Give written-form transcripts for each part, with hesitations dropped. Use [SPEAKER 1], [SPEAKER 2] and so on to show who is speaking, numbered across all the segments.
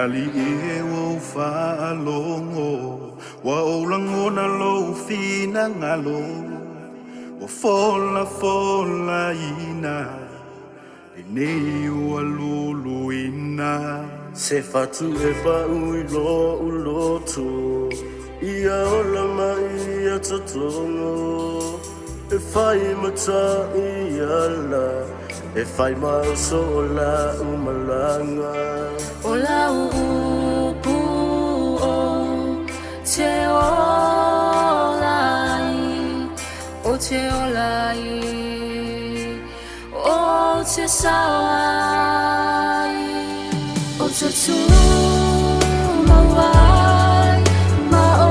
[SPEAKER 1] ali e o whaalongo, wa o langona lo whina ngalo, wa fola fola ina, le nei ua lulu ina.
[SPEAKER 2] Se fatu e pau i lo uloto, ia ola mai ia totongo, e whai mata i ala, e whai mauso o la umalanga.
[SPEAKER 3] O la upu o te ola i, o te ola i, o te saoa i, o te tūmauai, ma o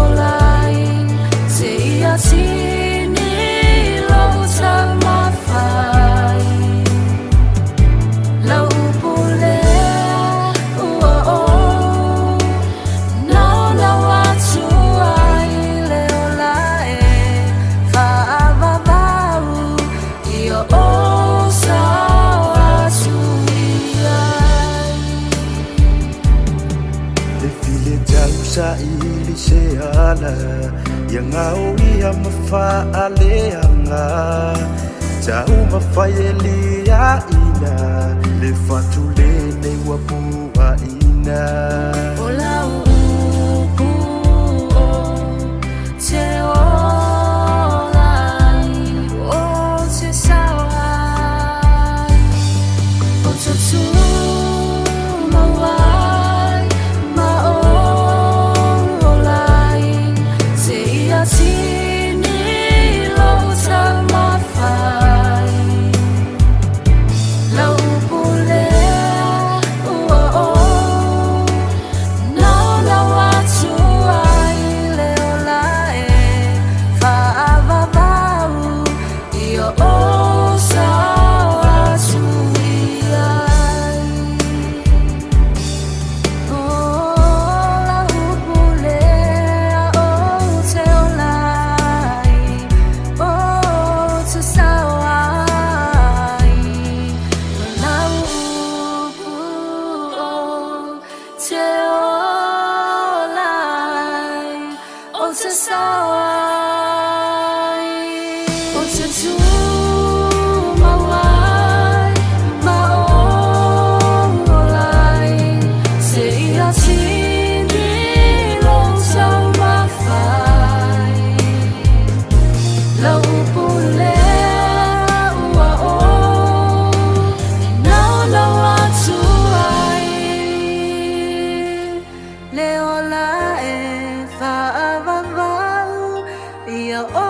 [SPEAKER 3] ola i, se ia tini lo tamawhai. Lau pule ua o nao nao atu ai le ola e whaavavau ia o sao atu i ai.
[SPEAKER 1] Le file tausa ili se ala, ia ngau ia mawhaaleanga, tau mawhai e lia ina, le whatu le nei ua pua ina.
[SPEAKER 3] O lau upu o te ola i, o te saoa i, o te tūmauai, ma o ola i, se ia tini lo tamawhai. Lau pule ua o nao nao atu ai le ola e whaavavau ia o sao atu i ai. O lau pule o te ola i, o te saoa i, lau upu o te ola i, o te saoa i, o te tūmauai, ma o ola i, se ia tini lo taumawhai. Lau pule ua o nao nao atu ai le ola e whaavavau ia o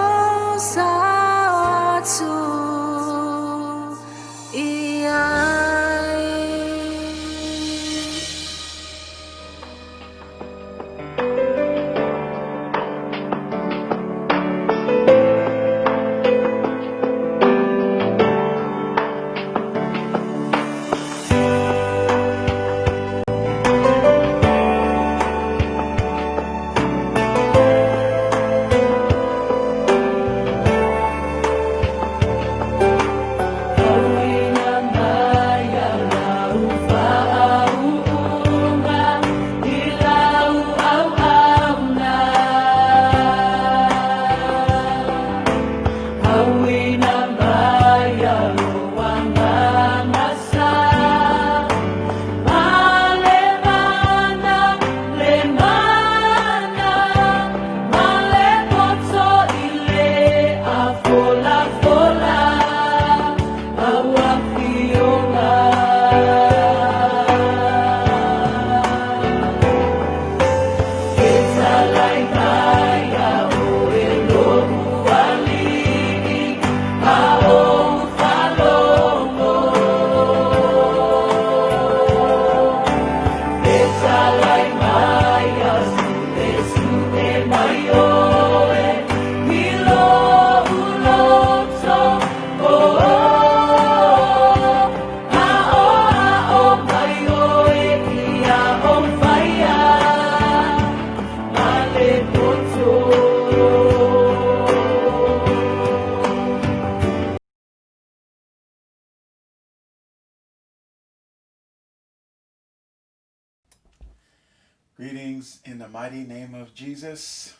[SPEAKER 4] Greetings in the mighty name of Jesus.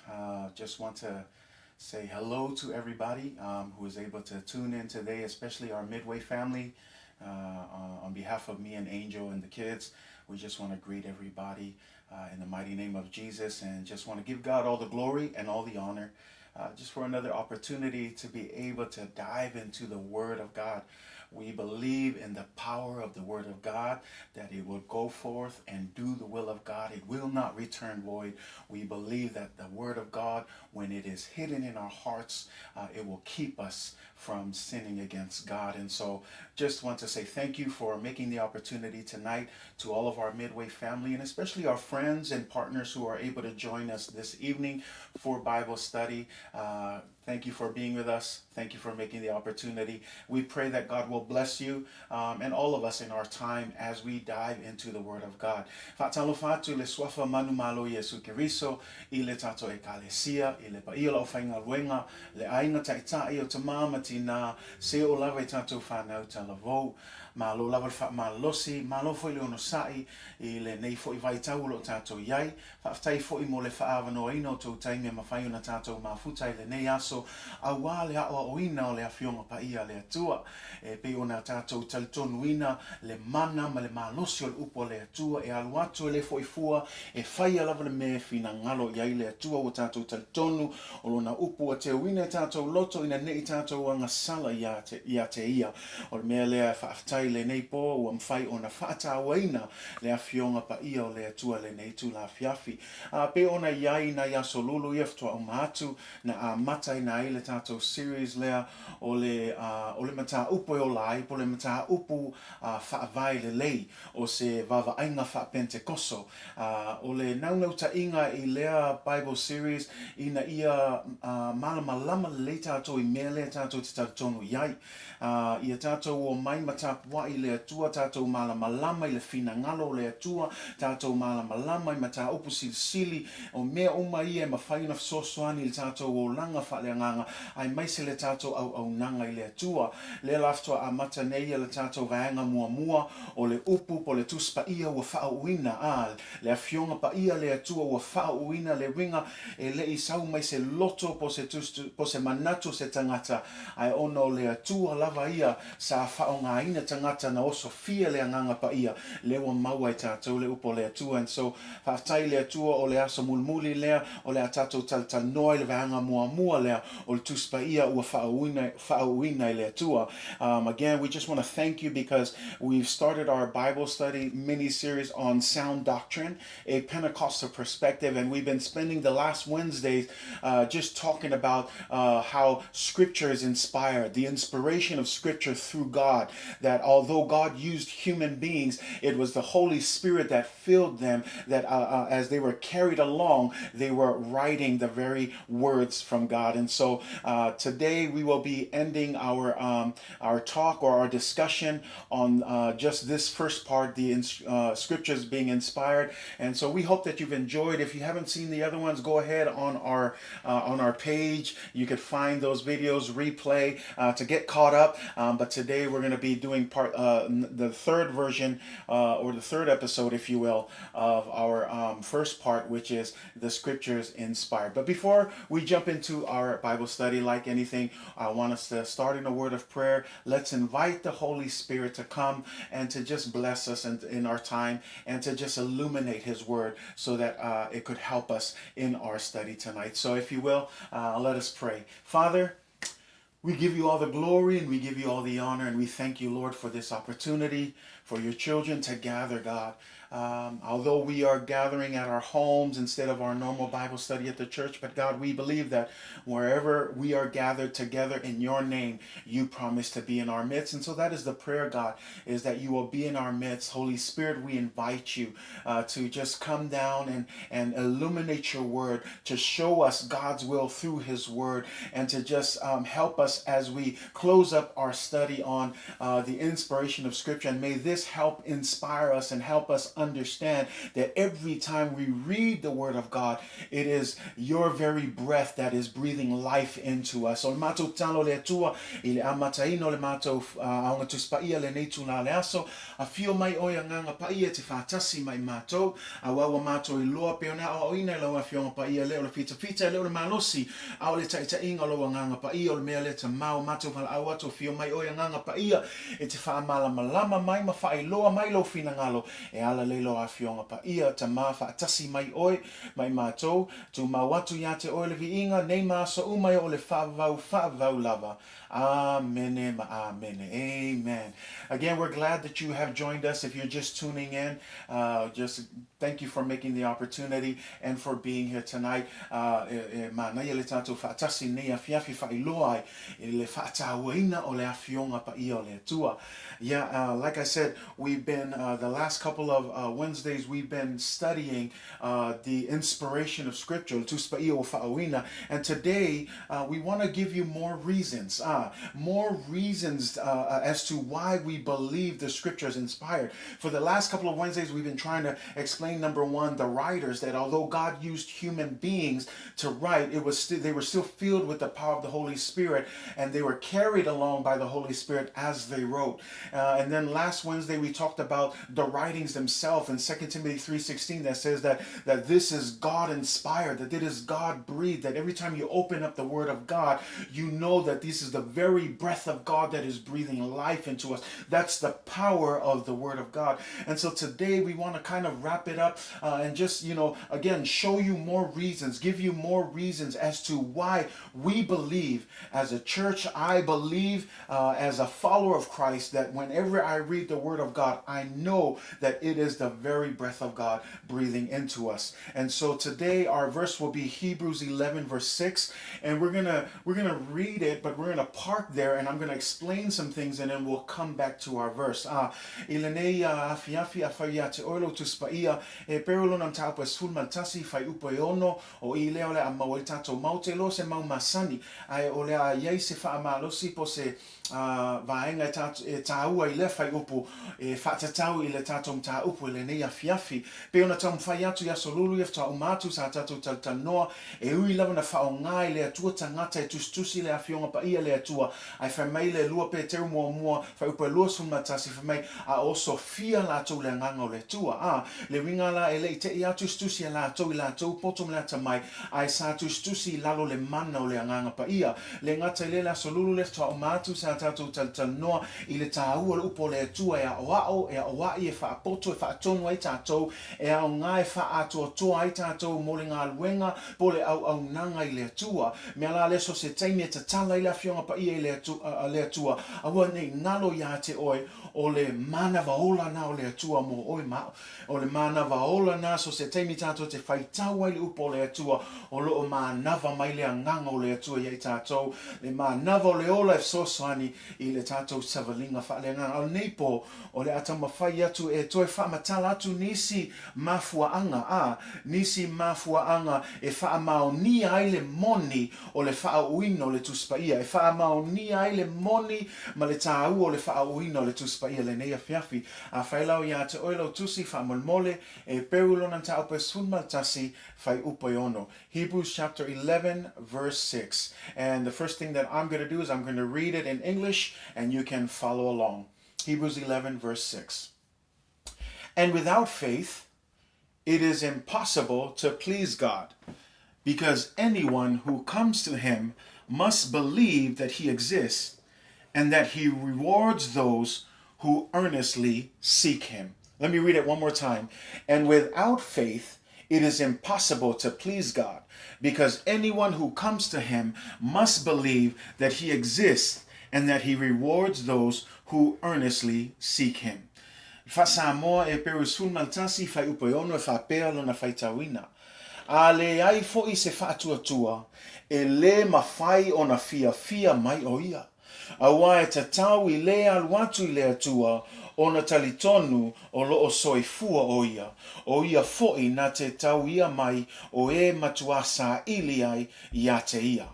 [SPEAKER 4] Just want to say hello to everybody who is able to tune in today, especially our Midway family. On behalf of me and Angel and the kids, we just want to greet everybody in the mighty name of Jesus and just want to give God all the glory and all the honor just for another opportunity to be able to dive into the Word of God. We believe in the power of the Word of God, that it will go forth and do the will of God. It will not return void. We believe that the Word of God, when it is hidden in our hearts, it will keep us from sinning against God. And so just want to say thank you for making the opportunity tonight to all of our Midway family and especially our friends and partners who are able to join us this evening for Bible study. Thank you for being with us. Thank you for making the opportunity. We pray that God will bless you and all of us in our time as we dive into the Word of God. Faatalofa atu i le Suafa manumalo Iesu Keriso i le tatou Ekalesia, i le paia o le aufaigaluega, le aiga taitai o tama ma tinā, se o lava i tatou whanau talavou. Malo lava le faamalosi, malo foi le onosai i lenei foi vaitau o lo o tatou i ai. Faafetai foi mo le faaavanoaina o tou taimi e mafai ona tatou mafuta i lenei aso auā le aoaoina o le Afioga Paia a le Atua. E pei ona tatou talitonuina le mana ma le malosi o le upu a le Atua e alu atu e le foi fua, e faia lava le mea e finagalo i ai le Atua ua tatou talitonu o Lona upu ua teuina i tatou loto ina ne'i tatou agasala ia ia te Ia. O le mea lea e faafetai i lenei pō ua mafai ona faatauaina le Afioga Paia o le Atua lenei itula afiafi. A pei ona i ai nai aso lulu ia faatoa uma atu na amataina ai le tatou series lea o le o le mataupu e ola ai po o le mataupu faavae lelei o se vaavaaiga faa-Pentekoso. O le naunautaiga i lea Bible series ina ia malamalama lelei tatou i mea lea tatou te talitonu i ai. Ia tatou omai ma tapuai i le Atua, tatou malamalama i le finagalo o le Atua, tatou malamalama i mataupu silisili, o mea uma ia e mafai ona fesoasoani i le tatou olaga faaleagaga, aemaise le tatou auaunaga i le Atua. Lea la faatoa amata nei ia le tatou vaega muamua o le upu po o le Tusi Paia ua faauuina, a, le Afioga Paia a le Atua ua faauuina le uiga e le i sau mai se loto po o se tusi, po o se manatu o se tagata, Ae ona o le Atua lava ia sa faaaogaina tagata na osofia le Agaga Paia, lea ua maua e tatou le upu o le Atua. And so, faafetai i le Atua o le aso mulimuli lea o le a tatou talatalanoa i le vaega muamua lea o le Tusi Paia ua faauuina, faauuina e le Atua. Again, we just want to thank you because we've started our Bible study mini series on sound doctrine, a Pentecostal perspective, and we've been spending the last Wednesdays just talking about how Scripture is inspired, the inspiration of Scripture through God, that although God used human beings, it was the Holy Spirit that filled them, that as they were carried along, they were writing the very words from God. And so today we will be ending our talk or our discussion on just this first part, the scriptures being inspired. And so we hope that you've enjoyed. If you haven't seen the other ones, go ahead on our page. You could find those videos, replay to get caught up. But today we're going to be doing part the third version or the third episode, if you will, of our first part, which is the scriptures inspired. But before we jump into our Bible study, like anything, I want us to start in a word of prayer. Let's invite the Holy Spirit to come and to just bless us in our time and to just illuminate His Word so that it could help us in our study tonight. So, if you will, let us pray. Father, we give you all the glory and we give you all the honor, and we thank you, Lord, for this opportunity for your children to gather, God. Although we are gathering at our homes instead of our normal Bible study at the church, but God, we believe that wherever we are gathered together in your name, you promise to be in our midst. And so that is the prayer, God, is that you will be in our midst. Holy Spirit, we invite you to just come down and illuminate your word, to show us God's will through his word, and to just help us as we close up our study on the inspiration of Scripture. And may this help inspire us and help us understand that every time we read the Word of God, it is your very breath that is breathing life into us. O le matou tatalo i le Atua i le amataina o le matou Aoga Tusi Paia lenei tula le aso, afio mai oe Agaga Paia e te faatasi mai matou, auā ua matou iloa pei ona aoaoina e lau Afioga Paia le o le fitafita e le o le malosi, a o le taitaiga o lou Agaga Paia o le mea lea tamā o matou valaau atu afio mai oe Agaga Paia e te faamalamalama mai ma faailoa mai lou finagalo e ala lei lau Afioga Paia tamā faatasi mai oe mai matou, tumau atu ia te oe le viiga nei ma aso uma e o le faavavau faavavau lava. Amene ma amene. Amen. Again, we're glad that you have joined us. If you're just tuning in, uh, just thank you for making the opportunity and for being here tonight. Uh, e, e mānaia le tātou whaatasi nei afiafi whailoa ai i le whaatauaina o le afioga paia o le Atua. Yeah, uh, like I said, we've been, uh, the last couple of uh, Wednesdays, we've been studying uh, the inspiration of Scripture, le Tusi Paia ua faauuina. And today, uh, we want to give you more reasons, uh, more reasons uh, uh, as to why we believe the Scripture is inspired. For the last couple of Wednesdays, we've been trying to explain, number one, the writers, that although God used human beings to write, it was they were still filled with the power of the Holy Spirit, and they were carried along by the Holy Spirit as they wrote. Uh, and then last Wednesday, we talked about the writings themselves in 2 Timothy 3.16 that says that, that this is God inspired, that it is God breathed, that every time you open up the Word of God, you know that this is the very breath of God that is breathing life into us. That's the power of the Word of God. And so today we want to kind of wrap it up uh, and just, you know, again, show you more reasons, give you more reasons as to why we believe as a church, I believe uh, as a follower of Christ that whenever I read the Word of God, I know that it is the very breath of God breathing into us. And so today our verse will be Hebrews 11 verse 6 and we're going to we're going to read it but we're going to park there and I'm going to explain some things and then we'll come back to our verse. Ah, i lenei afiafi afai ia te oe lou Tusi Paia e Heperu lona mataupu e 11 fuaiupu e ono O i lea o le a maua ai tatou mau te loa se mau masani, ae o le a i ai se faamalosi po se vaega e tāua i lea whaiupu e whaatatau i le tatou mataupu i lenei afiafi. Pei ona taumafai atu i aso lulu ia whatauma atu sa tatou talatalanoa e ui lava na whaonga i le Atua tangata e tusitusi le afioga paia le Atua ae fai mai le lua Peteru muamua fuaiupu e 21 fai mai a osofia latou le agaga o le Atua. A, le uiga la e le i te'i a tusitusi e latou i latou poto ma le atamai ae sa tusitusi i lalo le mana o le Agaga Paia. Le gata i lea le aso lulu lea faatoa uma atu sa tatou talatalanoa i le tāua o le upu o le Atua e aoao, e aoa'i, e faapoto, e faatonu ai tatou, e aoga e faaatoatoa ai tatou mo le galuega po o le auaunaga i le Atua. Mea la lea so se taimi e tatala ai le Afioga Paia i le le Atua, aua nei galo iā te oe o le manawa ola na o le Atua mo oe ma a'u. O le manava ola na so se taimi tatou te faitau ai le upu o le Atua o lo o manava mai le agaga o le Atua ia i tatou, le manava o le ola e fesoasoani i le tatou savaliga faaleagaga. A o lenei po, o le a taumafai atu e toe faamatala atu nisi mafuaaga, a, nisi mafuaaga e faamaonia ai le moni o le faauuina o le Tusi Paia, e faamaonia ai le moni ma le tāua o le faauuina o le Tusi Paia lenei afiafi. Afai lau iā te oe lau tusi faamolemole, e peu lona mataupu e 11 fuaiupu e ono. Hebrews chapter 11 verse 6. And the first thing that I'm going to do is I'm going to read it in English and you can follow along. Hebrews 11 verse 6. And without faith, it is impossible to please God, because anyone who comes to him must believe that he exists and that he rewards those who earnestly seek him. Let me read it one more time. And without faith, it is impossible to please God, because anyone who comes to him must believe that he exists and that he rewards those who earnestly seek him. Faa-Samoa e Peru 11 fuaiupu e ono e faapea lona faitauina. A leai foʻi se faatuatua, e lē mafai ona fiafia mai ʻo ia. Auā e tatau i lē alu atu i le Atua ona talitonu o loo soifua ʻo ia, ʻo ia foʻi na te tau ia mai o e matuā saʻili ai iā te ia.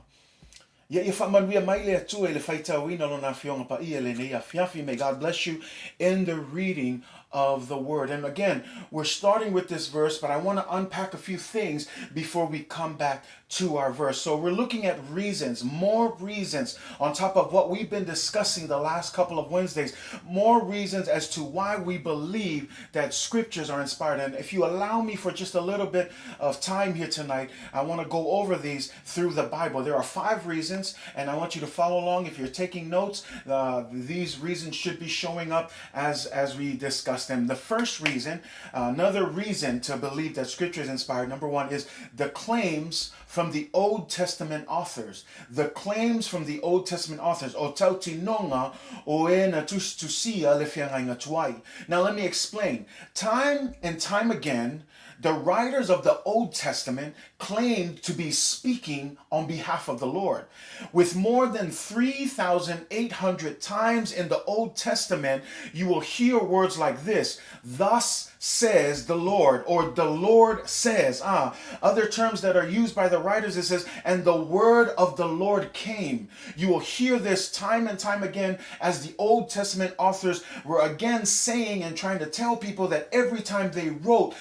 [SPEAKER 4] Ia ia faamanuia mai le Atua i le faitauina o Lona Afioga Paia i lenei afiafi. May God bless you in the reading. of the word. And again, we're starting with this verse, but I want to unpack a few things before we come back to our verse. So we're looking at reasons, more reasons on top of what we've been discussing the last couple of Wednesdays, more reasons as to why we believe that scriptures are inspired. And if you allow me for just a little bit of time here tonight, I want to go over these through the Bible. There are five reasons, and I want you to follow along. If you're taking notes, these reasons should be showing up as, as we discuss them. The first reason, another reason to believe that scripture is inspired, number one, is the claims from the Old Testament authors. The claims from the Old Testament authors. O tautinonga o e na tusitusia le feagaiga tuai. Now let me explain. Time and time again, the writers of the Old Testament claimed to be speaking on behalf of the Lord. With more than 3,800 times in the Old Testament, you will hear words like this Thus says the Lord, or the Lord says. Ah, other terms that are used by the writers, it says, and the word of the Lord came. You will hear this time and time again as the Old Testament authors were again saying and trying to tell people that every time they wrote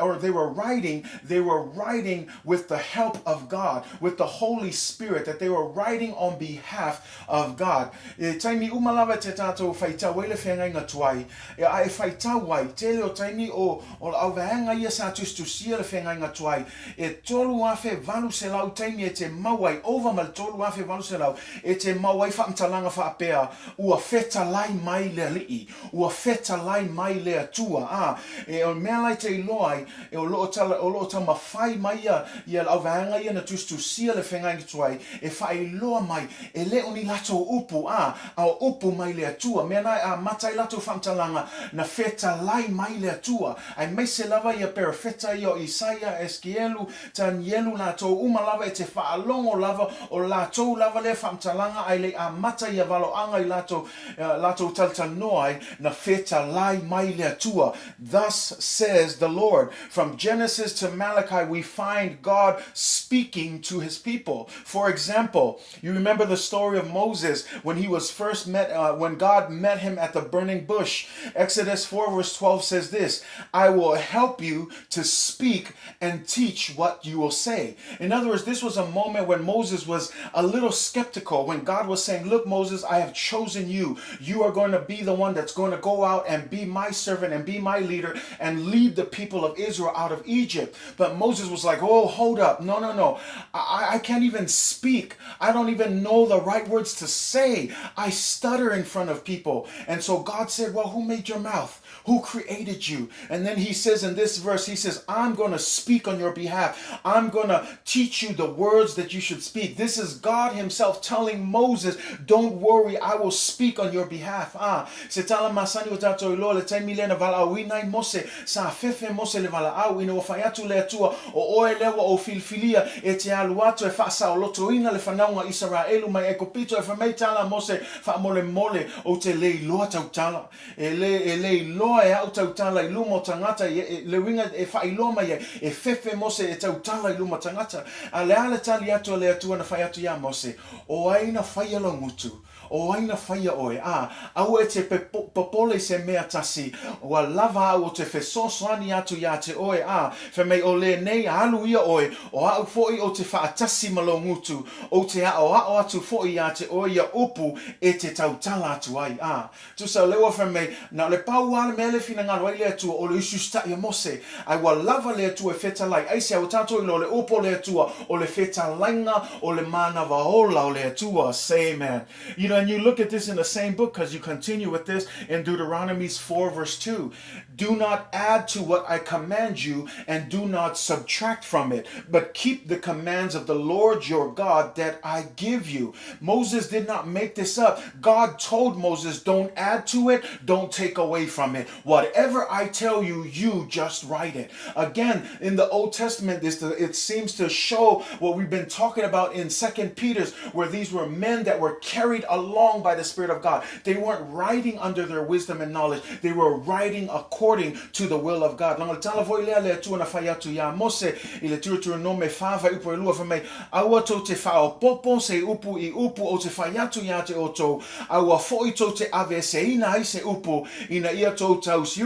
[SPEAKER 4] or they were writing, they were writing with the help of God, with the Holy Spirit, that they were writing on behalf of God. E taimi uma lava te tātou whaitau ai le whengainga tuai, e a e whaitau ai, tele o taimi o, o la auvaenga ia sa tusitusia le whengainga tuai, e 3,800 taimi e te mau ai, ova ma le 3,800 e te mau ai whaamtalanga whaapea, ua fetalai mai le alii, ua fetalai mai le Atua, ā, e o mea la e te iloa ai, e o loo tala, o loo taumafai mai ia, ia le auvaega ia na tusitusia le feagaiga tuai, e faailoa mai, e le o ni latou upu, ā, a o upu mai le Atua, mea na e amata ai latou faamatalaga, na fetalai mai le Atua, aemaise lava ia perofeta ia o Isaia, Esekielu, Tanielu latou uma lava e te faalogo lava o latou lava lea faamatalaga ae le i amata ia valoaga i latou latou talatalanoa ai, na fetalai mai le Atua. Thus says the Lord. From Genesis to Malachi we find God speaking to his people. For example, you remember the story of Moses when he was first met, when God met him at the burning bush. Exodus 4 verse 12 says this, I will help you to speak and teach what you will say. In other words, this was a moment when Moses was a little skeptical, when God was saying, Look, Moses, I have chosen you. You are going to be the one that's going to go out and be my servant and be my leader and lead the people of Israel out of Egypt. But Moses was like, Oh, hold up. No, no, no. I, I can't even speak. I don't even know the right words to say. I stutter in front of people. And so God said, Well, who made your mouth? Who created you? And then he says in this verse, he says, I'm going to speak on your behalf. I'm going to teach you the words that you should speak. This is God himself telling Moses, don't worry, I will speak on your behalf. Ah, se tala masani o tātou iloa le taimi lea na valaauina ai Mose, sa fefe Mose le valaau ina ua fai atu le Atua o oe lea ua ou filifilia e te alu atu e faasaolotoina le fanauga Isaraelu mai Aikupito e fai mai tala a Mose faamolemole ou te le iloa tautala. E le, e le iloa e a'u tautala i luma o tagata, i, e, le uiga e faailoa mai ai, e fefe Mose e tautala i luma tagata. A le a le tali atu a le Atua na fai atu iā Mose, O ai na whaia lau ngutu? O ai na whaia oe? A, aua e te popole i se mea tasi, ua lava a'u o te fesoasoani atu iā te oe, a, fai mai o lenei alu ia oe, o a'u fo'i o te whaatasi ma lou ngutu, ou te a'oa'o atu fo'i iā te oe ia upu e te tautala atu ai, a. Tusa lea ua fai mai, na o le pau lava le mea lea e finagalo ai le Atua, o le usiusitaʻi a Mose, ae ua lava le Atua e fetalai. Aisea, ua tatou iloa o le upu o le Atua, o le fetalaiga o le manava ola o le Atua. Say amen. You know, and you look at this in the same book, because you continue with this in Deuteronomy's 4 verse 2. Do not add to what I command you, and do not subtract from it, but keep the commands of the Lord your God that I give you. Moses did not make this up. God told Moses, don't add to it, don't take away from it. Whatever I tell you, you just write it. Again, in the Old Testament, this it seems to show what we've been talking about in Second Peter's, where these were men that were carried along by the Spirit of God. They weren't writing under their wisdom and knowledge. They were writing according to the will of God. Leaga o le tala foi lea a le Atua na fai atu iā Mose i le Teuteronome 4 fuaiupu e 2 fai mai, Aua tou te faaopoopo se upu i upu ou te fai atu iā te outou, aua foi tou te aveeseina ai se upu, ina ia tou tausi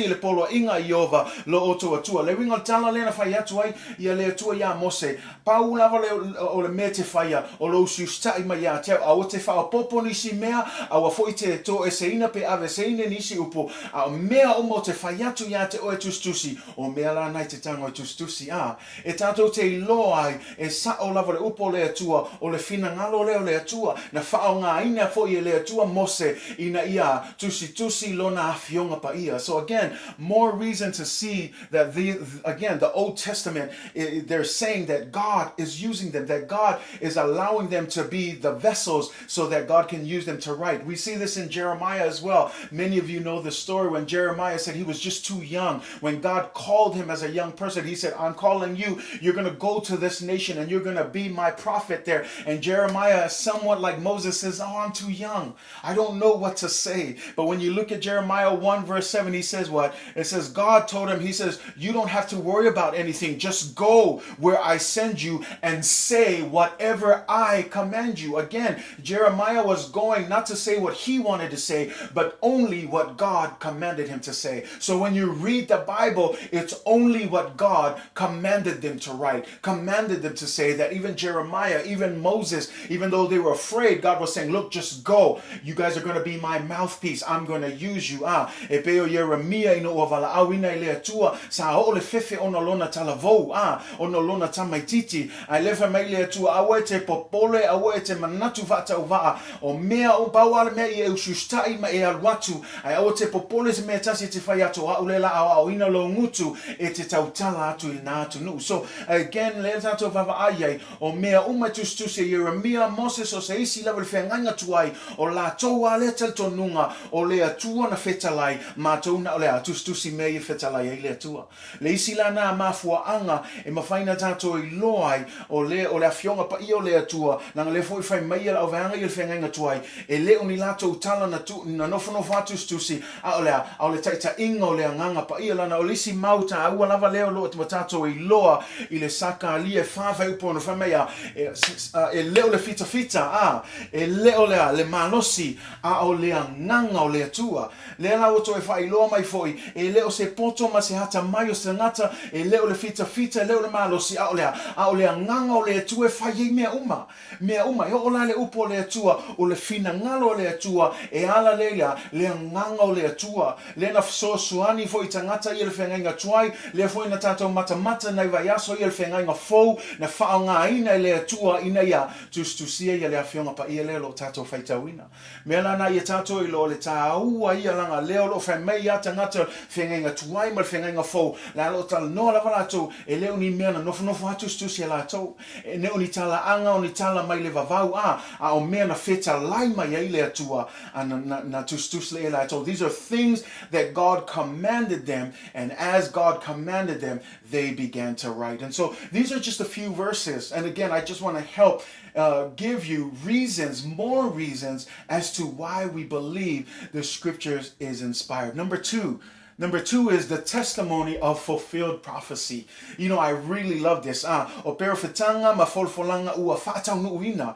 [SPEAKER 4] i le poloaiga a Ieova lo outou Atua. Le uiga o le tala lea na fai atu ai ia le Atua iā Mose, Pau lava le o le mea te faia, o lou usiusitaʻi mai iā te au, aua te faaopoopo nisi mea, aua foi te toeseina pe aveeseina nisi upu, a o mea uma o te fai atu iā te oe tusitusi, o mea la na i te tago e tusitusi, a e tatou te iloa ai, e saʻo lava le upu o le Atua, o le finagalo lea o le Atua, na faaaogaina foi e le Atua Mose ina ia tusitusi lona afioga paia. So again, more reason to see that the, again, the Old Testament, they're saying that God is using them, that God is allowing them to be the vessels so that God can use them to write. We see this in Jeremiah as well. Many of you know the story when Jeremiah said he was just too young. When God called him as a young person, he said, I'm calling you. You're going to go to this nation and you're going to be my prophet there. And Jeremiah, somewhat like Moses, says, Oh, I'm too young. I don't know what to say. But when you look at Jeremiah 1, verse 7, he says what? It says, God told him, He says, You don't have to worry about anything. Just go where I send you and say whatever I command you. Again, Jeremiah was going not to say what he wanted to say, but only what God commanded him to say. So when you read the Bible, it's only what God commanded them to write, commanded them to say that even Jeremiah, even Moses, even though they were afraid, God was saying, Look, just go. You guys are going to be my mouthpiece. I'm going to use you. Ah, e pei o Ieremia ina ua valaauina e le Atua, sa oo le fefe ona lona talavou, ah, ona lona tamaititi. Ae le fai mai le Atua, aua e te popole, aua e te manatu faatauvaa, o mea o pau a le mea i e usiusitaʻi ma e alu atu, ae aua te popole se mea tasi e te fai atu, o a'u lea la aoaoina lou gutu e te tautala atu i lena atunuu. So, again, lea tatou vaavaai ai, O mea uma e tusitusi e Ieremia, Moses, o se isi lava i le feagaiga tuai, o latou a lea talitonuga, o le Atua na fetalai, matou na o le a tusitusi mea ia fetalai ai le Atua. Le isi la na mafuaaga e mafai na tatou iloa ai, o le o le afioga paia o le Atua, leaga lea foi fai mai ia le auvaega ia le feagaiga tuai, e le o ni latou tala na tu, na nofonofo a tusitusi, a o le a, a o le taitaiga o le Agaga Paia, lana o le isi mau tāua lava lea o lo o tatou iloa i le Sakalia e whā fuaiupu ono fai mai a, e, e le o le fitafita, a, e le o le a, le malosi, a o le Agaga o le Atua. Lea la ua toe faailoa mai foi, e le o se poto ma se atamai o se tagata, e le o le fitafita, e le o le malosi, a o le a, a o le Agaga o le Atua e fai ai mea uma. Mea uma, e oo la le upu o le Atua, o le finagalo o le Atua, e ala lea i le a? Le agaga o le Atua. Lea na fesoasoani foi i tagata ia le feagaiga tuai, lea foi na tatou matamata nai vaiaso ia le feagaiga fou na faaaogaina e le Atua ina ia tusitusia ia le Afioga Paia lea o lo o tatou faitauina. Mea la na ia tatou iloa le tāua ia laga lea o lo o fai mai ia tagata feagaiga tuai ma le feagaiga fou, la lo o talanoa lava latou e le o ni mea na nofonofo a tusitusi e latou. E ne o ni talaaga o ni tala mai le vavau a, a o mea na fetalai mai ai le Atua a na, na, na tusitusi le e latou. These are things that God commanded them, and as God commanded them, they began to write. And so these are just a few verses. And again, I just want to help give you reasons, more reasons, as to why we believe the scriptures is inspired. Number two, Number two is the testimony of fulfilled prophecy. You know, I really love this. Ah, o perofetanga ma folafolanga ua faataunuuina.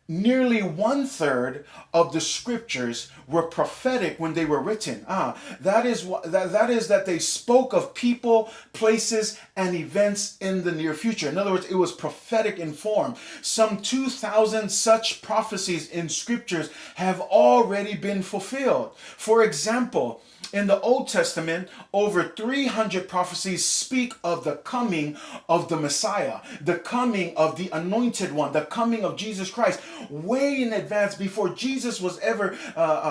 [SPEAKER 4] Nearly 1/3 of the scriptures were prophetic when they were written. Ah, that is that, that is that they spoke of people, places, and events in the near future. In other words, it was prophetic in form. Some 2,000 such prophecies in scriptures have already been fulfilled. For example, in the Old Testament, over 300 prophecies speak of the coming of the Messiah, the coming of the Anointed One, the coming of Jesus Christ, way in advance before Jesus was ever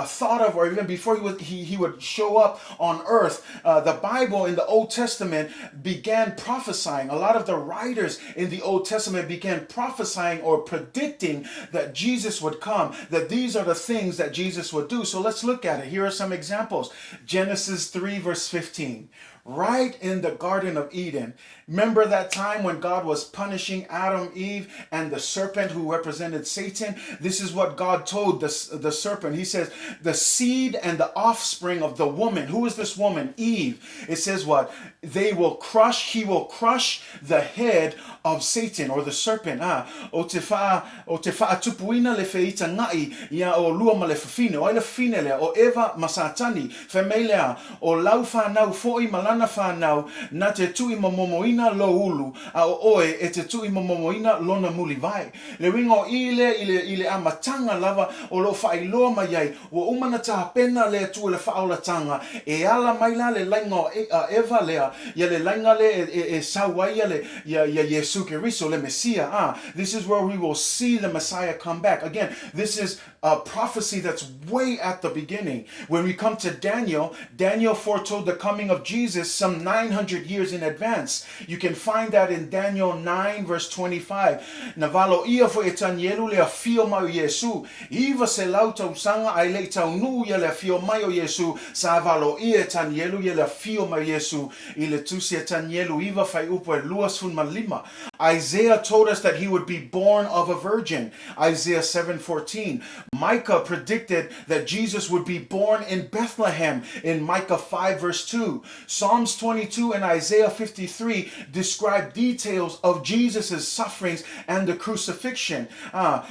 [SPEAKER 4] thought of, or even before he, was, he, he would show up on earth. The Bible in the Old Testament began prophesying. A lot of the writers in the Old Testament began prophesying or predicting that Jesus would come, that these are the things that Jesus would do. So let's look at it. Here are some examples Genesis 3, verse 15. Right in the Garden of Eden. Remember that time when God was punishing Adam, Eve, and the serpent who represented Satan? This is what God told the, the serpent. He says, The seed and the offspring of the woman. Who is this woman? Eve. It says what? They will crush, he will crush the head of Satan or the serpent. Ah, o te wha, o te whaatupuina le wheita ngai ia o lua ma le fafine. O ai le fafine lea, o Eva ma Satani. Fai mai lea, O lau whanau foʻi ma lana whanau, na te tuʻimomomoina lou ulu, a o oe e te tuʻimomomoina lona muliwai. Le uiga o i lea i le, i le amataga lava o loo faailoa mai ai, ua uma na tapena le Atua le faaolataga, e ala mai la le laiga o a Eva lea, ia le laiga lea e, e, e sau ai ia le, ia, ia Iesu Keriso, le Mesia, a. This is where we will see the Messiah come back. Again, this is a prophecy that's way at the beginning. When we come to Daniel, Daniel foretold the coming of Jesus some 900 years in advance. You can find that in Daniel 9 verse 25. Na valoia foʻi e Tanielu le afio mai o Iesu. Iva selau tausaga ae le i taunuu ia le afio mai o Iesu, sa valoia e Tanielu ia le afio mai o Iesu i le tusi a Tanielu iva fuaiupu e 25. Isaiah told us that he would be born of a virgin. Isaiah 7:14. Micah predicted that Jesus would be born in Bethlehem in Micah 5 verse 2. Psalms 22 and Isaiah 53 describe details of Jesus' sufferings and the crucifixion.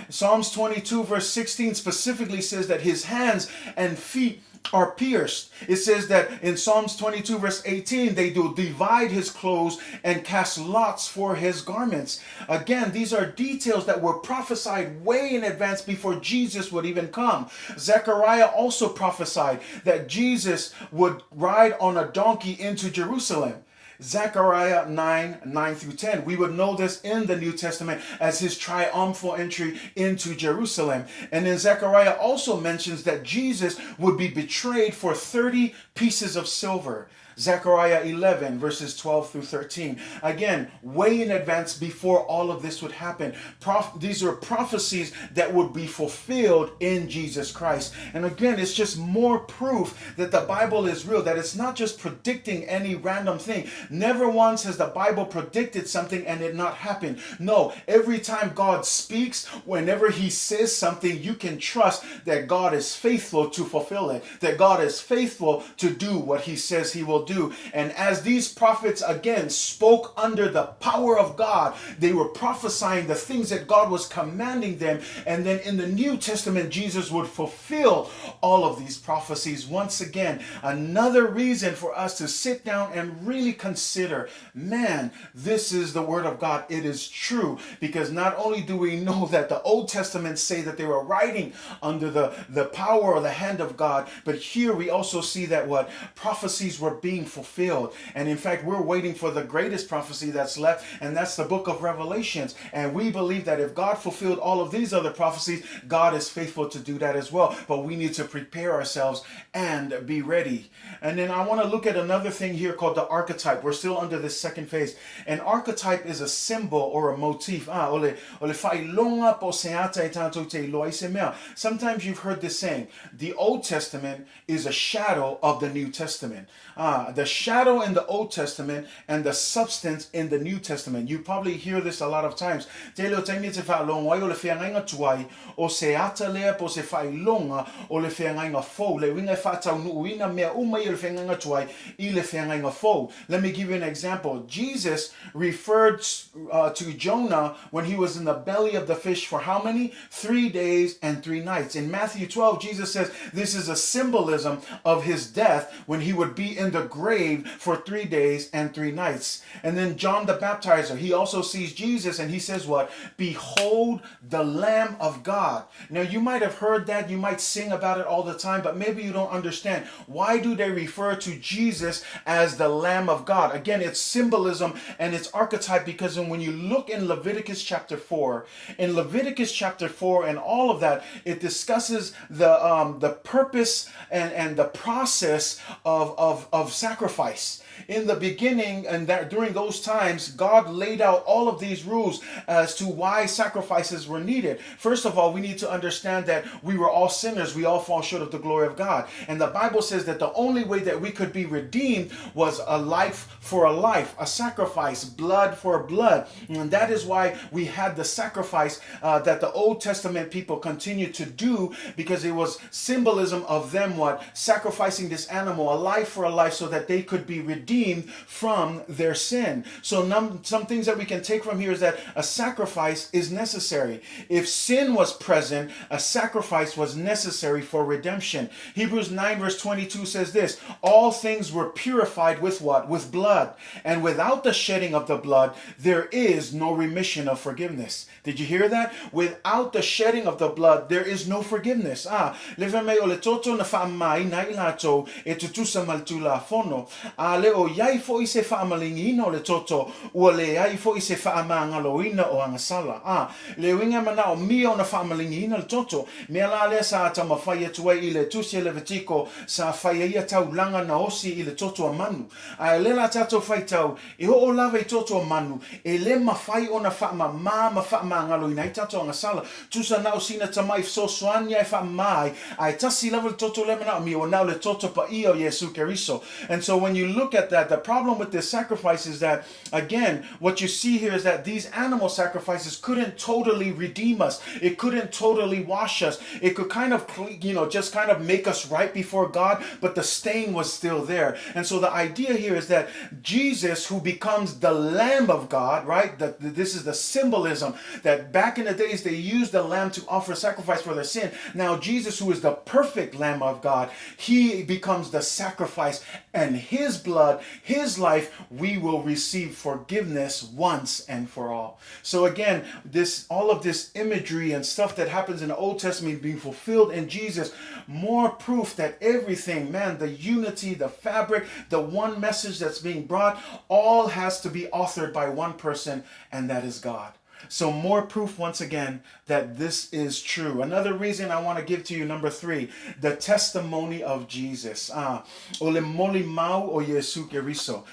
[SPEAKER 4] Psalms 22 verse 16 specifically says that his hands and feet are pierced. It says that in Psalms 22, verse 18, they do divide his clothes and cast lots for his garments. Again, these are details that were prophesied way in advance before Jesus would even come. Zechariah also prophesied that Jesus would ride on a donkey into Jerusalem. Zechariah 9 9 through 10. We would know this in the New Testament as his triumphal entry into Jerusalem. And then Zechariah also mentions that Jesus would be betrayed for 30 pieces of silver. Zechariah 11, verses 12 through 13. Again, way in advance before all of this would happen. Prof- these are prophecies that would be fulfilled in Jesus Christ. And again, it's just more proof that the Bible is real, that it's not just predicting any random thing. Never once has the Bible predicted something and it not happened. No, every time God speaks, whenever He says something, you can trust that God is faithful to fulfill it, that God is faithful to do what He says He will do. And as these prophets again spoke under the power of God, they were prophesying the things that God was commanding them. And then in the New Testament, Jesus would fulfill all of these prophecies. Once again, another reason for us to sit down and really consider man, this is the Word of God. It is true. Because not only do we know that the Old Testament say that they were writing under the, the power or the hand of God, but here we also see that what prophecies were being fulfilled. And in fact, we're waiting for the greatest prophecy that's left, and that's the book of Revelations. And we believe that if God fulfilled all of these other prophecies, God is faithful to do that as well. But we need to prepare ourselves and be ready. And then I want to look at another thing here called the archetype. We're still under this second phase. An archetype is a symbol or a motif. Ah, ole, ole faailoga po se ata e tātou te iloa i se mea. Sometimes you've heard this saying, the Old Testament is a shadow of the New Testament. Ah, the shadow in the Old Testament and the substance in the New Testament. You probably hear this a lot of times. Te leo taimi e te whaalongo ai o le wheangainga tuai o se ata lea po se faailoga o le feagaiga fou, le uiga e faataunuuina mea uma ia o le feagaiga tuai i le feagaiga fou. Let me give you an example. Jesus referred to Jonah when he was in the belly of the fish for how many? 3 days and 3 nights. In Matthew 12, Jesus says this is a symbolism of his death when he would be in the grave for 3 days and 3 nights. And then John the Baptizer, he also sees Jesus and he says what? Behold the Lamb of God. Now you might have heard that, you might sing about it all the time, but maybe you don't understand. Why do they refer to Jesus as the Lamb of God? Again, it's symbolism and it's archetype because when you look in Leviticus chapter 4, in Leviticus chapter 4 and all of that, it discusses the purpose and the process of sacrifice. In the beginning and that during those times, God laid out all of these rules as to why sacrifices were needed. First of all, we need to understand that we were all sinners. We all fall short of the glory of God. And the Bible says that the only way that we could be redeemed was a life for a life, a sacrifice, blood for blood. And that is why we had the sacrifice uh, that the Old Testament people continued to do because it was symbolism of them what? Sacrificing this animal, a life for a life, so that they could be redeemed from their sin. So num- some things that we can take from here is that a sacrifice is necessary. If sin was present, a sacrifice was necessary for redemption. Hebrews 9 verse 22 says this, all things were purified with what? With blood. And without the shedding of the blood, there is no remission of forgiveness. Did you hear that? Without the shedding of the blood, there is no forgiveness. Ah, le fai mai o le toto na faamamaina ai latou e tutusa ma le Tulafono. A le o iai foi se faamaligiina o le toto, ua leai foi se faamagaloina o agasala. Ah, le uiga e manaomia ona faamaligiina le toto. Mea la lea sa taumafai atu ai i le Tusi a Levitiko, sa fai ai ia taulaga na osi i le toto a manu. Ae le la tatou faitau, e oo lava i toto a manu, e le mafai ona faamama ma faamagaloina ai tatou agasala. Tusa na o sina tamai fesoasoani a e faamama ai, ae tasi lava le toto lea manaomia, ua na o le toto paia o Iesu Keriso. And so when you look at that, the problem with this sacrifice is that, again, what you see here is that these animal sacrifices couldn't totally redeem us. It couldn't totally wash us. It could kind of, you know, just kind of make us right before God, but the stain was still there. And so the idea here is that Jesus, who becomes the Lamb of God, right? The, this is the symbolism that back in the days they used the lamb to offer sacrifice for their sin. Now Jesus, who is the perfect Lamb of God, he becomes the sacrifice, and his blood, his life, we will receive forgiveness once and for all. So again, this all of this imagery and stuff that happens in the Old Testament being fulfilled in Jesus, more proof that everything, man, the unity, the fabric, the one message that's being brought, all has to be authored by one person, and that is God. So, more proof once again that this is true. Another reason I want to give to you, number three, the testimony of Jesus. Ah, o le moli mau o Iesu Keriso.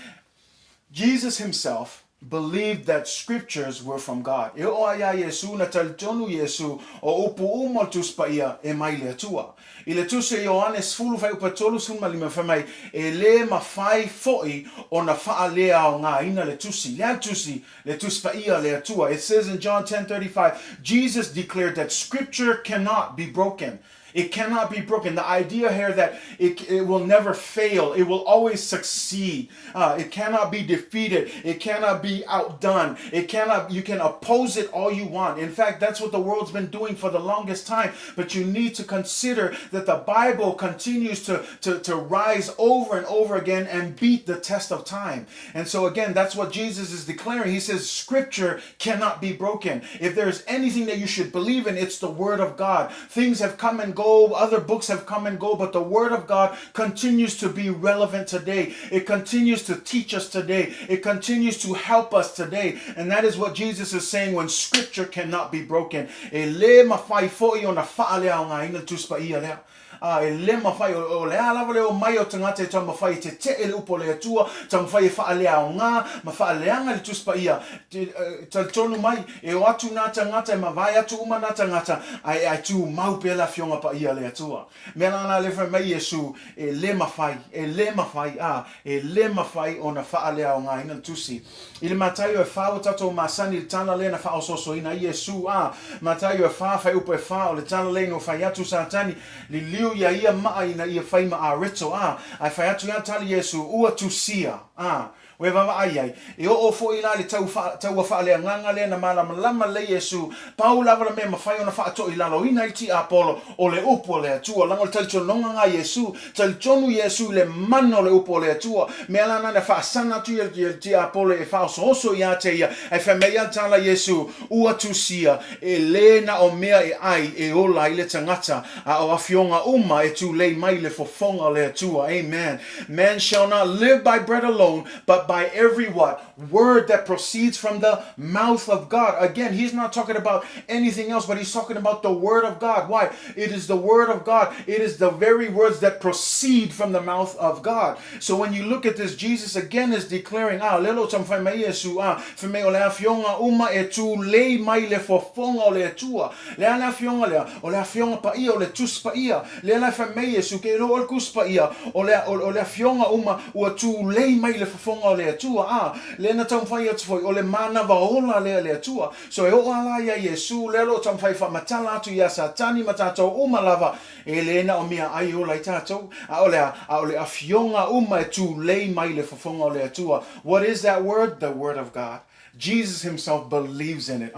[SPEAKER 4] Jesus himself believed that scriptures were from God. E oo ai iā Iesū, na talitonu Iesū, o upu uma o le Tusi Paia e mai le Atua. I le Tusi a Ioane 10 fuaiupu 35 fai mai, E lē mafai foʻi ona faaleaogaina le Tusi. Le a le Tusi? Le Tusi Paia a le Atua. It says in John 10:35, Jesus declared that scripture cannot be broken. It cannot be broken. The idea here that it, it will never fail, it will always succeed. Uh, it cannot be defeated. It cannot be outdone. It cannot, you can oppose it all you want. In fact, that's what the world's been doing for the longest time. But you need to consider that the Bible continues to, to, to rise over and over again and beat the test of time. And so, again, that's what Jesus is declaring. He says, Scripture cannot be broken. If there's anything that you should believe in, it's the Word of God. Things have come and go, other books have come and go, but the Word of God continues to be relevant today. It continues to teach us today. It continues to help us today. And that is what Jesus is saying when Scripture cannot be broken. E lē mafai foʻi ona faaleaogaina le Tusi Paia lea. Ā, e lē mafai, o, o le a lava le omai o tagata e taumafai e teteʻe le upu o le Atua, taumafai e faaleaogā ma faaleaga le Tusi Paia, te, talitonu mai, e o atu nā tagata, e mavae atu uma nā tagata, ae, ae tumau pea le Afioga Paia a le Atua. Mea la la le fai mai Iesu, e lē mafai, e lē mafai, ā, e lē mafai ona faaleaogāina le Tusi. I le Mataio e whā ua tatou masani i le tala lea na faaosoosoina ai Iesu, ā, Mataio e whā, fuaiupu e whā, o le tala lea ina ua fai atu Satani, liliu iā ia maa ina ia fai ma areto, ā, ae fai atu iā tala Iesu, ua tusia, ā, ua e vaavaai ai, e oo foʻi la le tau wha, taua faaleagaga lea na malamalama lelei Iesu, pau lava le mea e mafai ona faatoilaloina ai le tiapolo, o le upu a le Atua. Leaga o le talitonoga ga Iesu, Talitonu Iesu i le mana o le upu o le Atua. Mea la nana faasana atu ia le tiapolo e faaosooso iā te ia, ae fai mai ia tala Iesu, Ua tusia, e lē na o mea e ai e ola ai le tagata, a o afioga uma e tulei mai i le fofoga o le Atua. Amen. Man shall not live by bread alone, but but by every what? Word that proceeds from the mouth of God. Again, he's not talking about anything else, but he's talking about the word of God. Why? It is the word of God. It is the very words that proceed from the mouth of God. So when you look at this, Jesus again is declaring, ah, lelo tamfai mai Iesu, ah, fai o le afioga uma e tulei mai le fofoga o le Atua. Le a le afioga lea, o le afioga paia, o le Tusi Paia. Lea la e fai mai Iesu, ke iloa o le Tusi Paia, o le, o, o le afioga uma ua tulei mai le fofoga o le Atua, ah, lea na taumafai atu foi, o le manava ola lea le Atua. So e oo a la ia Iesu, lea lo taumafai faamatala atu ia Satani ma tatou uma lava, E le na o mea ai ola i tatou, a o le a, a o le afioga uma e tulei mai le fofoga o le Atua. What is that word? The word of God. Jesus himself believes in it.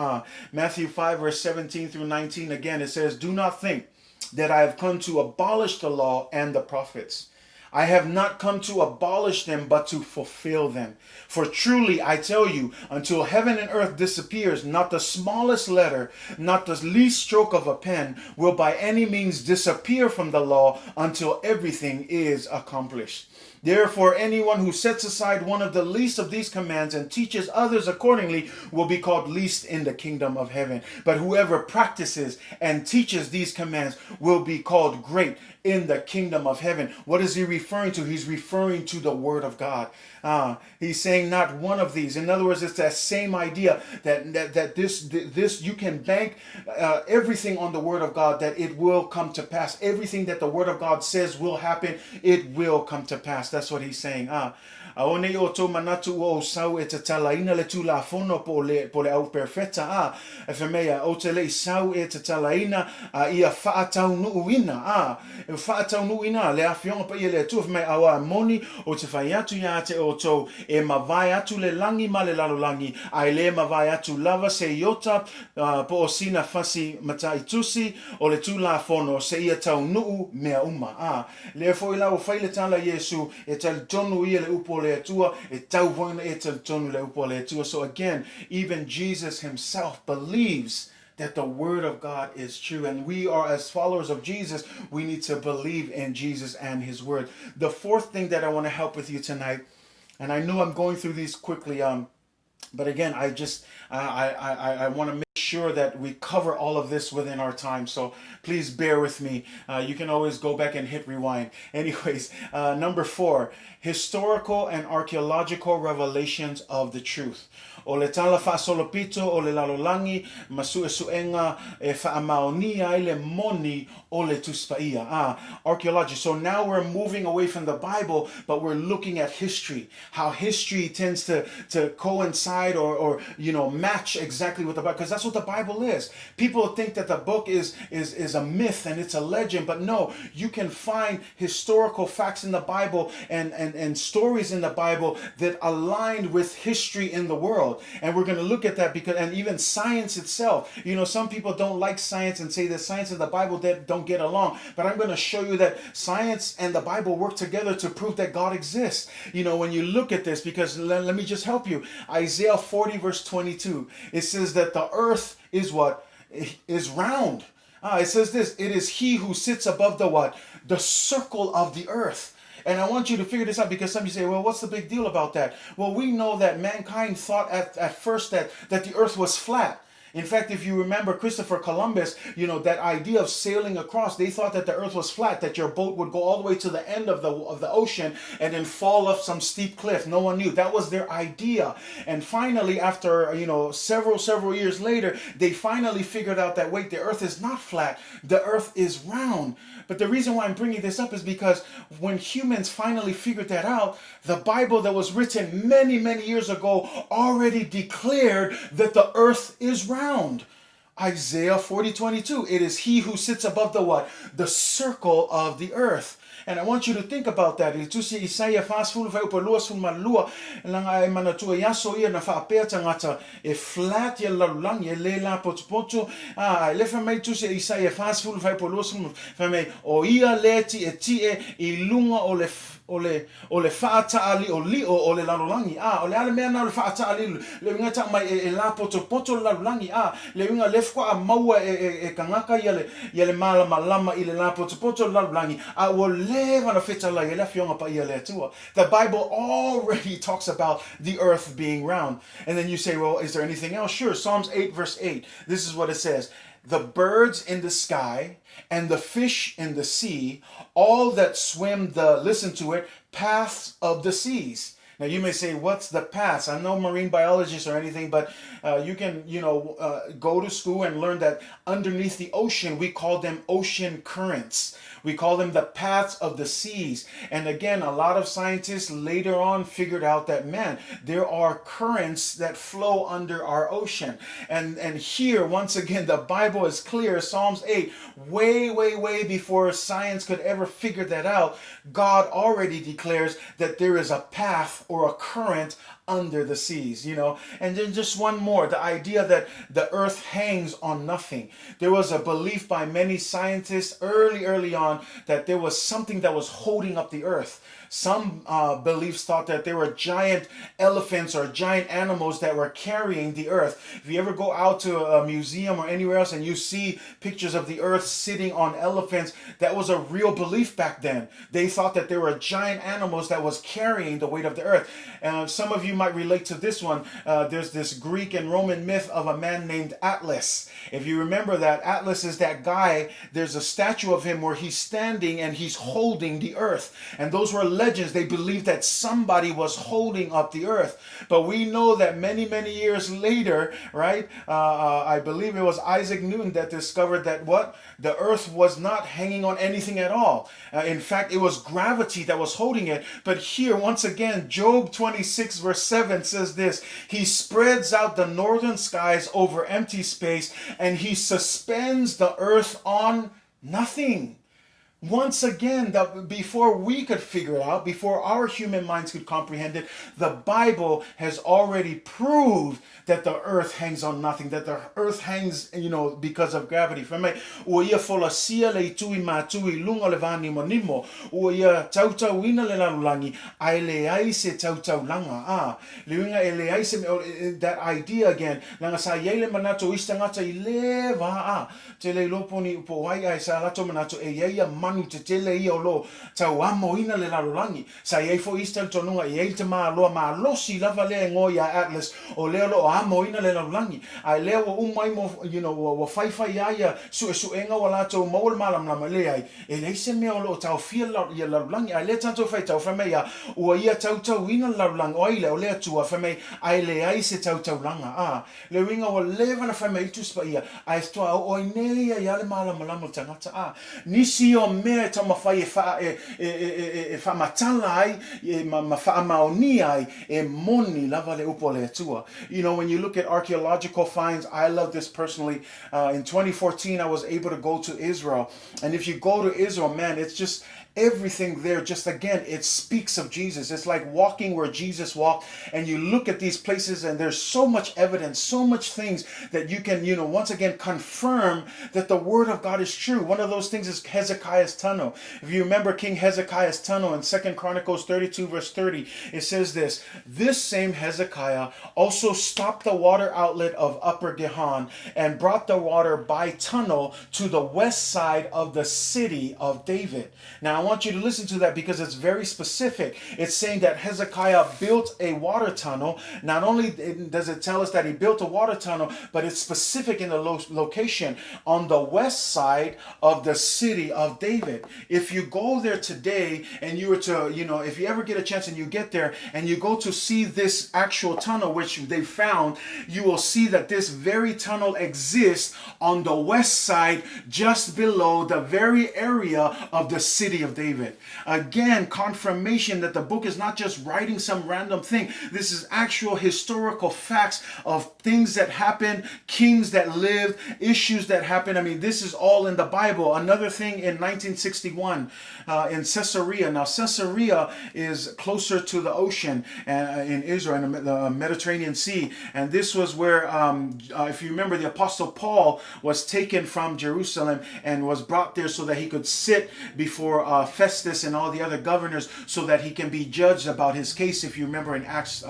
[SPEAKER 4] Matthew 5 verse 17 through 19 again it says, Do not think that I have come to abolish the law and the prophets. I have not come to abolish them, but to fulfill them. For truly I tell you, until heaven and earth disappears, not the smallest letter, not the least stroke of a pen will by any means disappear from the law until everything is accomplished. Therefore, anyone who sets aside one of the least of these commands and teaches others accordingly will be called least in the kingdom of heaven. But whoever practices and teaches these commands will be called great in the kingdom of heaven. What is he referring to? He's referring to the word of God. He's saying not one of these. In other words, it's that same idea that that, that this this you can bank everything on the word of God, that it will come to pass. Everything that the word of God says will happen, it will come to pass. That's what he's saying. A o nei o tou manatu ua ou sau e tatalaina le Tulafono po o le, po o le au perfeta, a, e fai mai ia, ou te le i sau e tatalaina a ia faataunuuina, a, e faataunuuina le afioga paia le Atua, fai mai, auā moni, ou te fai atu iā te outou, e mavae atu le lagi ma le lalolagi, a e le mavae atu lava se iota, a, po o sina fasi mataitusi o le Tulafono, seia taunuu mea uma, a. Lea foi la ua fai le tala Iesu, e talitonu ia le upu o le Atua, e tau foi ona e talitonu le upu o le Atua. So again, even Jesus himself believes that the word of God is true. And we are, as followers of Jesus, we need to believe in Jesus and his word. The fourth thing that I want to help with you tonight, and I know I'm going through these quickly, but again, I just I want to make sure that we cover all of this within our time. So please bear with me. You can always go back and hit rewind. Anyways, number 4, historical and archaeological revelations of the truth. O le tala faasolopito o le lalolagi ma suesuega e faamaonia ai le moni o le Tusi Paia. Archaeology. So now we're moving away from the Bible, but we're looking at history. How history tends to coincide or match exactly with the Bible. Because that's what the Bible is. People think that the book is a myth and it's a legend, but no, you can find historical facts in the Bible and stories in the Bible that align with history in the world. And we're going to look at that because, and even science itself. Some people don't like science and say that science and the Bible don't get along. But I'm going to show you that science and the Bible work together to prove that God exists. When you look at this, because let me just help you. Isaiah 40 verse 22, it says that the earth is what? Is round. It says this, it is he who sits above the what? The circle of the earth. And I want you to figure this out, because some of you say, well, what's the big deal about that? Well, we know that mankind thought at first that the earth was flat. In fact, if you remember Christopher Columbus, that idea of sailing across, they thought that the earth was flat, that your boat would go all the way to the end of the ocean and then fall off some steep cliff. No one knew. That was their idea. And finally, after, several years later, they finally figured out that, wait, the earth is not flat. The earth is round. But the reason why I'm bringing this up is because when humans finally figured that out, the Bible that was written many, many years ago already declared that the earth is round. Isaiah 40:22. It is he who sits above the what? The circle of the earth. And I want you to think about that. I le tusi Isaia 40 fuaiupu 22, laga e manatua i aso ia na faapea tagata e flat ia le lalolagi e le lapotopoto. A le fai mai tusi Isaia 40 fuaiupu 20, fai mai o ia le tietie i luga o le o le o le faataaliolio o le lalolagi. A o le a le mea na o le faataalio le uiga tau mai e lapotopoto le lalolagi. A le uiga le faatoa maua e tagata ia le malamalama i le lapotopoto o le lalolagi, a ua leva ona fetalai ai le Afioga Paia a le Atua. The Bible already talks about the earth being round. And then you say, well, is there anything else? Sure, Psalms 8 verse 8. This is what it says. The birds in the sky and the fish in the sea, all that swim the, listen to it, paths of the seas. Now you may say, what's the paths? I'm no marine biologist or anything, but you can, go to school and learn that underneath the ocean, we call them ocean currents. We call them the paths of the seas. And again, a lot of scientists later on figured out that, man, there are currents that flow under our ocean. And here, once again, the Bible is clear. Psalms 8, way, way, way before science could ever figure that out, God already declares that there is a path or a current under the seas. And then just one more, the idea that the earth hangs on nothing. There was a belief by many scientists early, early on that there was something that was holding up the earth. Some beliefs thought that there were giant elephants or giant animals that were carrying the earth. If you ever go out to a museum or anywhere else and you see pictures of the earth sitting on elephants, that was a real belief back then. They thought that there were giant animals that was carrying the weight of the earth. Some of you might relate to this one. There's this Greek and Roman myth of a man named Atlas. If you remember that, Atlas is that guy. There's a statue of him where he's standing and he's holding the earth. And those were legends. They believed that somebody was holding up the earth. But we know that many, many years later, right? I believe it was Isaac Newton that discovered that what? The earth was not hanging on anything at all. In fact, it was gravity that was holding it. But here, once again, Job 26 verse 7 says this: He spreads out the northern skies over empty space, and he suspends the earth on nothing. Once again, before we could figure it out, before our human minds could comprehend it, the Bible has already proved that the earth hangs on nothing, that the earth hangs because of gravity. Fai mai, ua ia folasia le itu i mātu i lunga o le vānimonimo, ua ia tautauina le lalolagi, ae leai se tautaulaga. Ah, le uiga e leai se, that idea again, leaga sa i ai le manatu o isi tagata i le vā, a, Tele iloa po o ni po o ai ae sa latou manatu e i ai ia manu tetele ia o lo o tauamoina le lalolagi. Sa i ai foi isi talitonuga e i ai le tamaloa malosi lava lea e ngoa ia Atlas o lea o lo o amoina le lalolagi. Ae lea ua uma ai mo ua faifai a ia suesuega ua latou maua le malamalama, leai, e leai se mea o lo o taofia ia lalolagi. Ae lea tatou faitau fai mai ia ua ia tautauina le lalolagi, o ai lea? O le Atua, fai mai ae leai se tautaulaga. A. Le uiga ua leva ona fai mai ai le Tusi Paia, ae faatoa oo ai nei ia ia le malamalama o le tagata. A, nisi o mea e taumafai e wha, e, e, e, e, e, e whaamatala ai, e, ma, ma whaamaonia ai, e moni lava le upu a le Atua. When you look at archaeological finds, I love this personally. In 2014, I was able to go to Israel. And if you go to Israel, man, it's just everything there, just again, it speaks of Jesus. It's like walking where Jesus walked, and you look at these places and there's so much evidence, so much things that you can, once again confirm that the word of God is true. One of those things is Hezekiah's tunnel. If you remember King Hezekiah's tunnel in 2 Chronicles 32 verse 30, it says this: this same Hezekiah also stopped the water outlet of Upper Gihon and brought the water by tunnel to the west side of the city of David. Now I want you to listen to that because it's very specific. It's saying that Hezekiah built a water tunnel. Not only does it tell us that he built a water tunnel, but it's specific in the location on the west side of the city of David. If you go there today and you were to, if you ever get a chance and you get there and you go to see this actual tunnel, which they found, you will see that this very tunnel exists on the west side, just below the very area of the city of David. Again, confirmation that the book is not just writing some random thing. This is actual historical facts of things that happened, kings that lived, issues that happened. I mean, this is all in the Bible. Another thing, in 1961, in Caesarea. Now, Caesarea is closer to the ocean in Israel, in the Mediterranean Sea. And this was where, if you remember, the Apostle Paul was taken from Jerusalem and was brought there so that he could sit before Festus and all the other governors so that he can be judged about his case, if you remember in Acts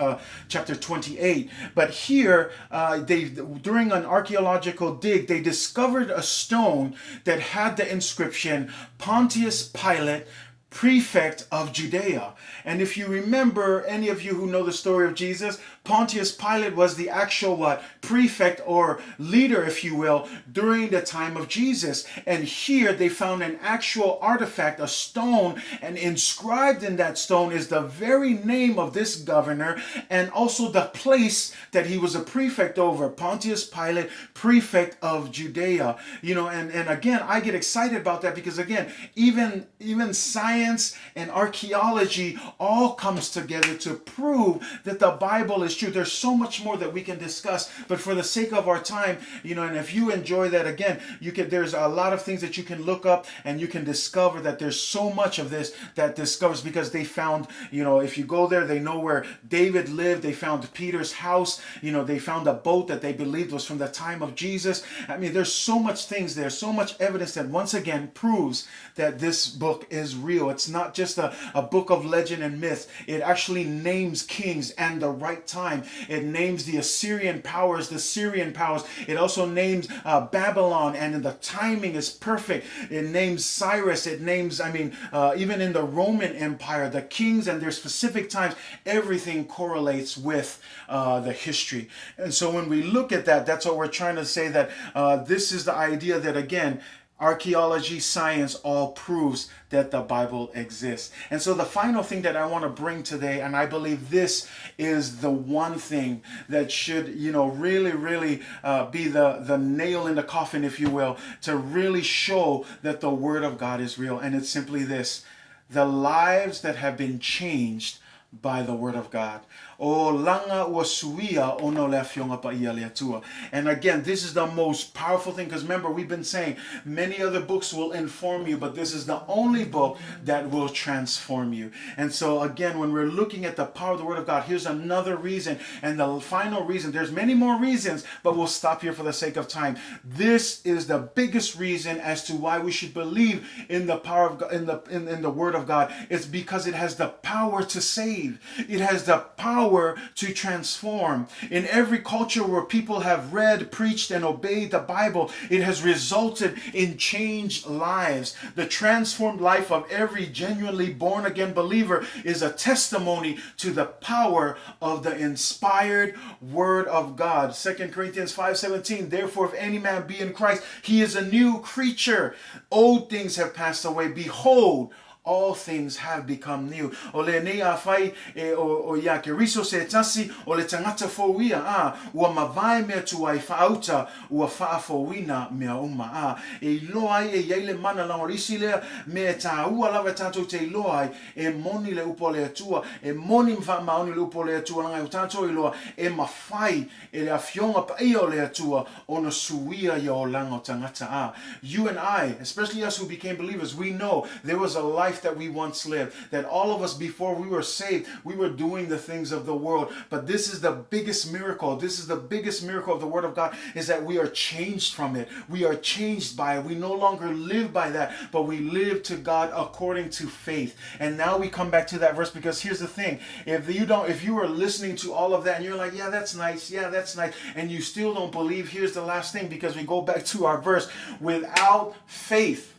[SPEAKER 4] chapter 28. But here, they during an archaeological dig, they discovered a stone that had the inscription, Pontius Pilate, Prefect of Judea. And if you remember, any of you who know the story of Jesus, Pontius Pilate was the actual what? Prefect or leader, if you will, during the time of Jesus. And here they found an actual artifact, a stone, and inscribed in that stone is the very name of this governor and also the place that he was a prefect over, Pontius Pilate, prefect of Judea. You know, and, and again, I get excited about that because again, even even science and archaeology all comes together to prove that the Bible is true. There's so much more that we can discuss, but for the sake of our time, you know, and if you enjoy that again, you can there's a lot of things that you can look up and you can discover that there's so much of this that discovers because they found, you know, if you go there, they know where David lived. They found Peter's house. You know, they found a boat that they believed was from the time of Jesus. I mean, there's so much things there, so much evidence that once again proves that this book is real. It's not just a, a book of legend and myth. It actually names kings and the right time. It names the Assyrian powers, the Syrian powers. It also names uh, Babylon, and the timing is perfect. It names Cyrus. It names, I mean, uh, even in the Roman Empire, the kings and their specific times, everything correlates with uh, the history. And so when we look at that, that's what we're trying to say that uh, this is the idea that, again, archaeology, science all proves that the Bible exists. And so the final thing that I want to bring today, and I believe this is the one thing that should, you know, really, really uh, be the, the nail in the coffin, if you will, to really show that the Word of God is real. And it's simply this the lives that have been changed by the word of God. O langa ua suia ona o le afioga paia le Atua. And again, this is the most powerful thing because remember, we've been saying many other books will inform you, but this is the only book that will transform you. And so again, when we're looking at the power of the word of God, here's another reason. And the final reason, there's many more reasons, but we'll stop here for the sake of time. This is the biggest reason as to why we should believe in the power of God, in the in, in the word of God. It's because it has the power to save. It has the power to transform. In every culture where people have read, preached, and obeyed the Bible, it has resulted in changed lives. The transformed life of every genuinely born again believer is a testimony to the power of the inspired word of God. 2 Corinthians 5:17 Therefore if any man be in Christ, he is a new creature. Old things have passed away. Behold, all things have become new. O le nei a whai e o, o ia ke riso se tasi o le tangata fou ia, a, ua mavae mea tuai whaauta, ua whaafouina mea uma, a, e iloa ai e iai le mana langa o le isi lea mea e tāua lava e tātou te iloa ai, e moni le upu a le Atua, e moni ma faamaoni le upu a le Atua langa e o tātou iloa e mawhai e le afioga paia o le Atua ona suia ia olaga o tagata. A, you and I, especially us who became believers, we know there was a life that we once lived, that all of us before we were saved, we were doing the things of the world. But this is the biggest miracle. This is the biggest miracle of the Word of God, is that we are changed from it. We are changed by it. We no longer live by that, but we live to God according to faith. And now we come back to that verse, because here's the thing. If you don't, if you are listening to all of that and you're like, yeah, that's nice. Yeah, that's nice. And you still don't believe, here's the last thing, because we go back to our verse. Without faith,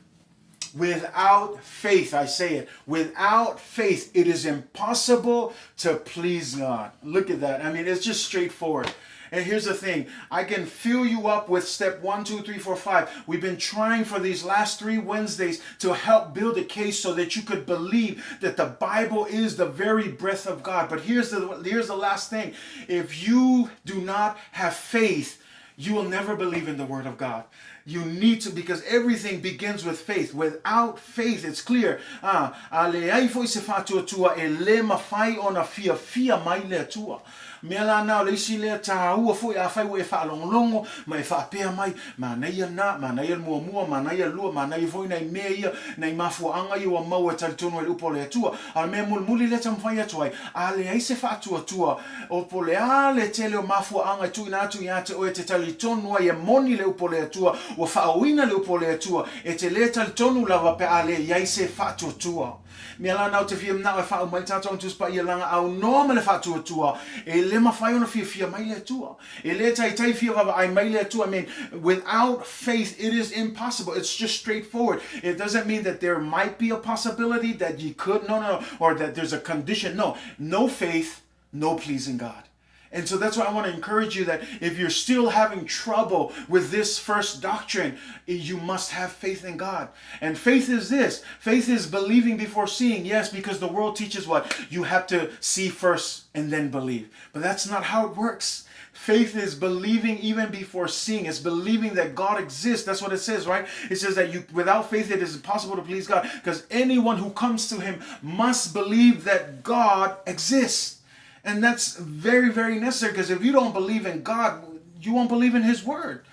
[SPEAKER 4] without faith, I say it, without faith, it is impossible to please God. Look at that. I mean, it's just straightforward. And here's the thing, I can fill you up with step 1, 2, 3, 4, 5. We've been trying for these last 3 Wednesdays to help build a case so that you could believe that the Bible is the very breath of God. But here's the, here's the last thing. If you do not have faith, you will never believe in the Word of God. You need to, because everything begins with faith. Without faith, it's clear. Ah, a leai foi se faatuatua e le mafai ona fiafia mai le Atua. Mea la na o le isi lea tāua foi afai ua e faalogologo ma e faapea mai, manaia na, manaia le muamua, manaia le lua, manaia foi nai mea ia, nai mafuaaga ia ua maua e talitonu ai le upu a le Atua. A o le mea mulimuli lea e taumafai atu ai, a leai se faatuatua o po o le a le tele o mafuaaga e tuuina atu ia te oe e te talitonu ai e moni le upu a le Atua, ua faaoina le upu a le Atua, e te lē talitonu lava pe a le i ai se faatuatua.
[SPEAKER 5] Mea la na ou te fia manao e faauma ai tatou ona Tusi Paia laga aunoa ma le faatuatua e le mafai ona fiafia mai le Atua. E le taitai fia vaavaai mai le Atua. I mean, without faith it is impossible. It's just straightforward. It doesn't mean that there might be a possibility that you could, no, no, no, or that there's a condition. No, no faith, no pleasing God. And so that's why I want to encourage you that if you're still having trouble with this first doctrine, you must have faith in God. And faith is this faith is believing before seeing. Yes, because the world teaches what? You have to see first and then believe. But that's not how it works. Faith is believing even before seeing. It's believing that God exists. That's what it says, right? It says that you without faith it is impossible to please God because anyone who comes to him must believe that God exists. And that's very, very necessary because if you don't believe in God, you won't believe in his word.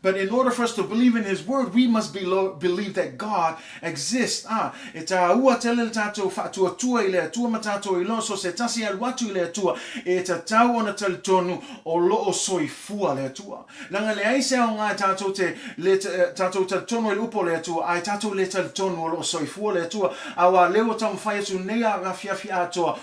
[SPEAKER 5] But in order for us to believe in His Word, we must believe that God exists. Ah, e tāua tele le tātou whaatuatua i le Atua ma tātou iloa, so se tasi alu atu i le Atua, e tatau ona talitonu o loo soifua le Atua. Leaga leai se aoga e tātou te le tātou talitonu i le upu o le Atua, ae tātou le talitonu o loo soifua le Atua, auā lea ua taumafai atu nei a afiafi atoa,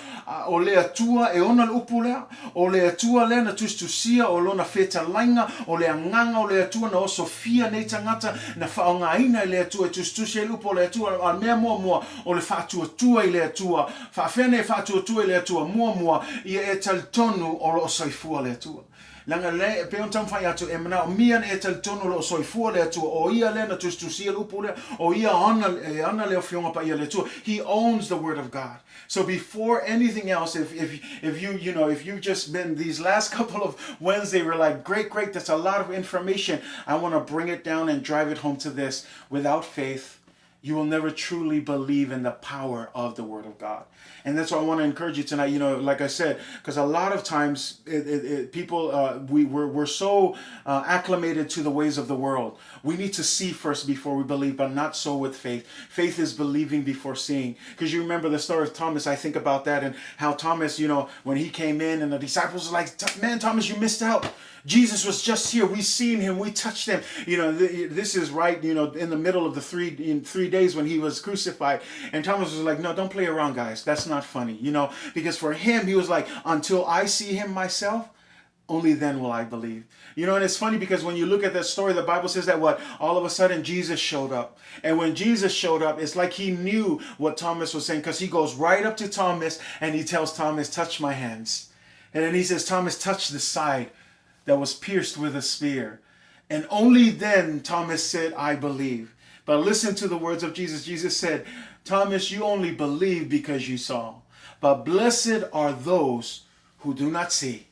[SPEAKER 5] o le Atua e ona le upu lea, O le Atua lea na tusitusia o Lona fetalaiga, o le Agaga o le Atua na osofia nei tagata, na faaaogaina e le Atua e tusitusi ai le upu o le Atua, a mea muamua, o le faatuatua i le Atua. Faafefea nei e faatuatua i le Atua? Muamua, ia e talitonu o lo o soifua le Atua. Leaga le, e pei ona taumafai atu, e manaomia ona e talitonu o lo o soifua le Atua, o Ia lea na tusitusia le upu lea, o Ia ana, e ana le Afioga Paia a le Atua. He owns the Word of God. So before anything else, if if if you you know if you've just been these last couple of Wednesday, we're like, great, great, that's a lot of information. I want to bring it down and drive it home to this. Without faith, you will never truly believe in the power of the Word of God. And that's why I want to encourage you tonight. You know, like I said, because a lot of times it, it, it, people, uh, we, we're, we're so uh, acclimated to the ways of the world. We need to see first before we believe, but not so with faith. Faith is believing before seeing. Because you remember the story of Thomas, I think about that and how Thomas, you know, when he came in and the disciples were like, man, Thomas, you missed out. Jesus was just here. We seen him. We touched him. You know, th- this is right, you know, in the middle of the three in 3 days when he was crucified. And Thomas was like, no, don't play around, guys. That's not funny, you know, because for him, he was like, until I see him myself, only then will I believe. You know, and it's funny because when you look at that story, the Bible says that what? All of a sudden Jesus showed up. And when Jesus showed up, it's like he knew what Thomas was saying because he goes right up to Thomas and he tells Thomas, touch my hands. And then he says, Thomas, touch the side that was pierced with a spear. And only then Thomas said, I believe. But listen to the words of Jesus. Jesus said, Thomas, you only believe because you saw. But blessed are those who do not see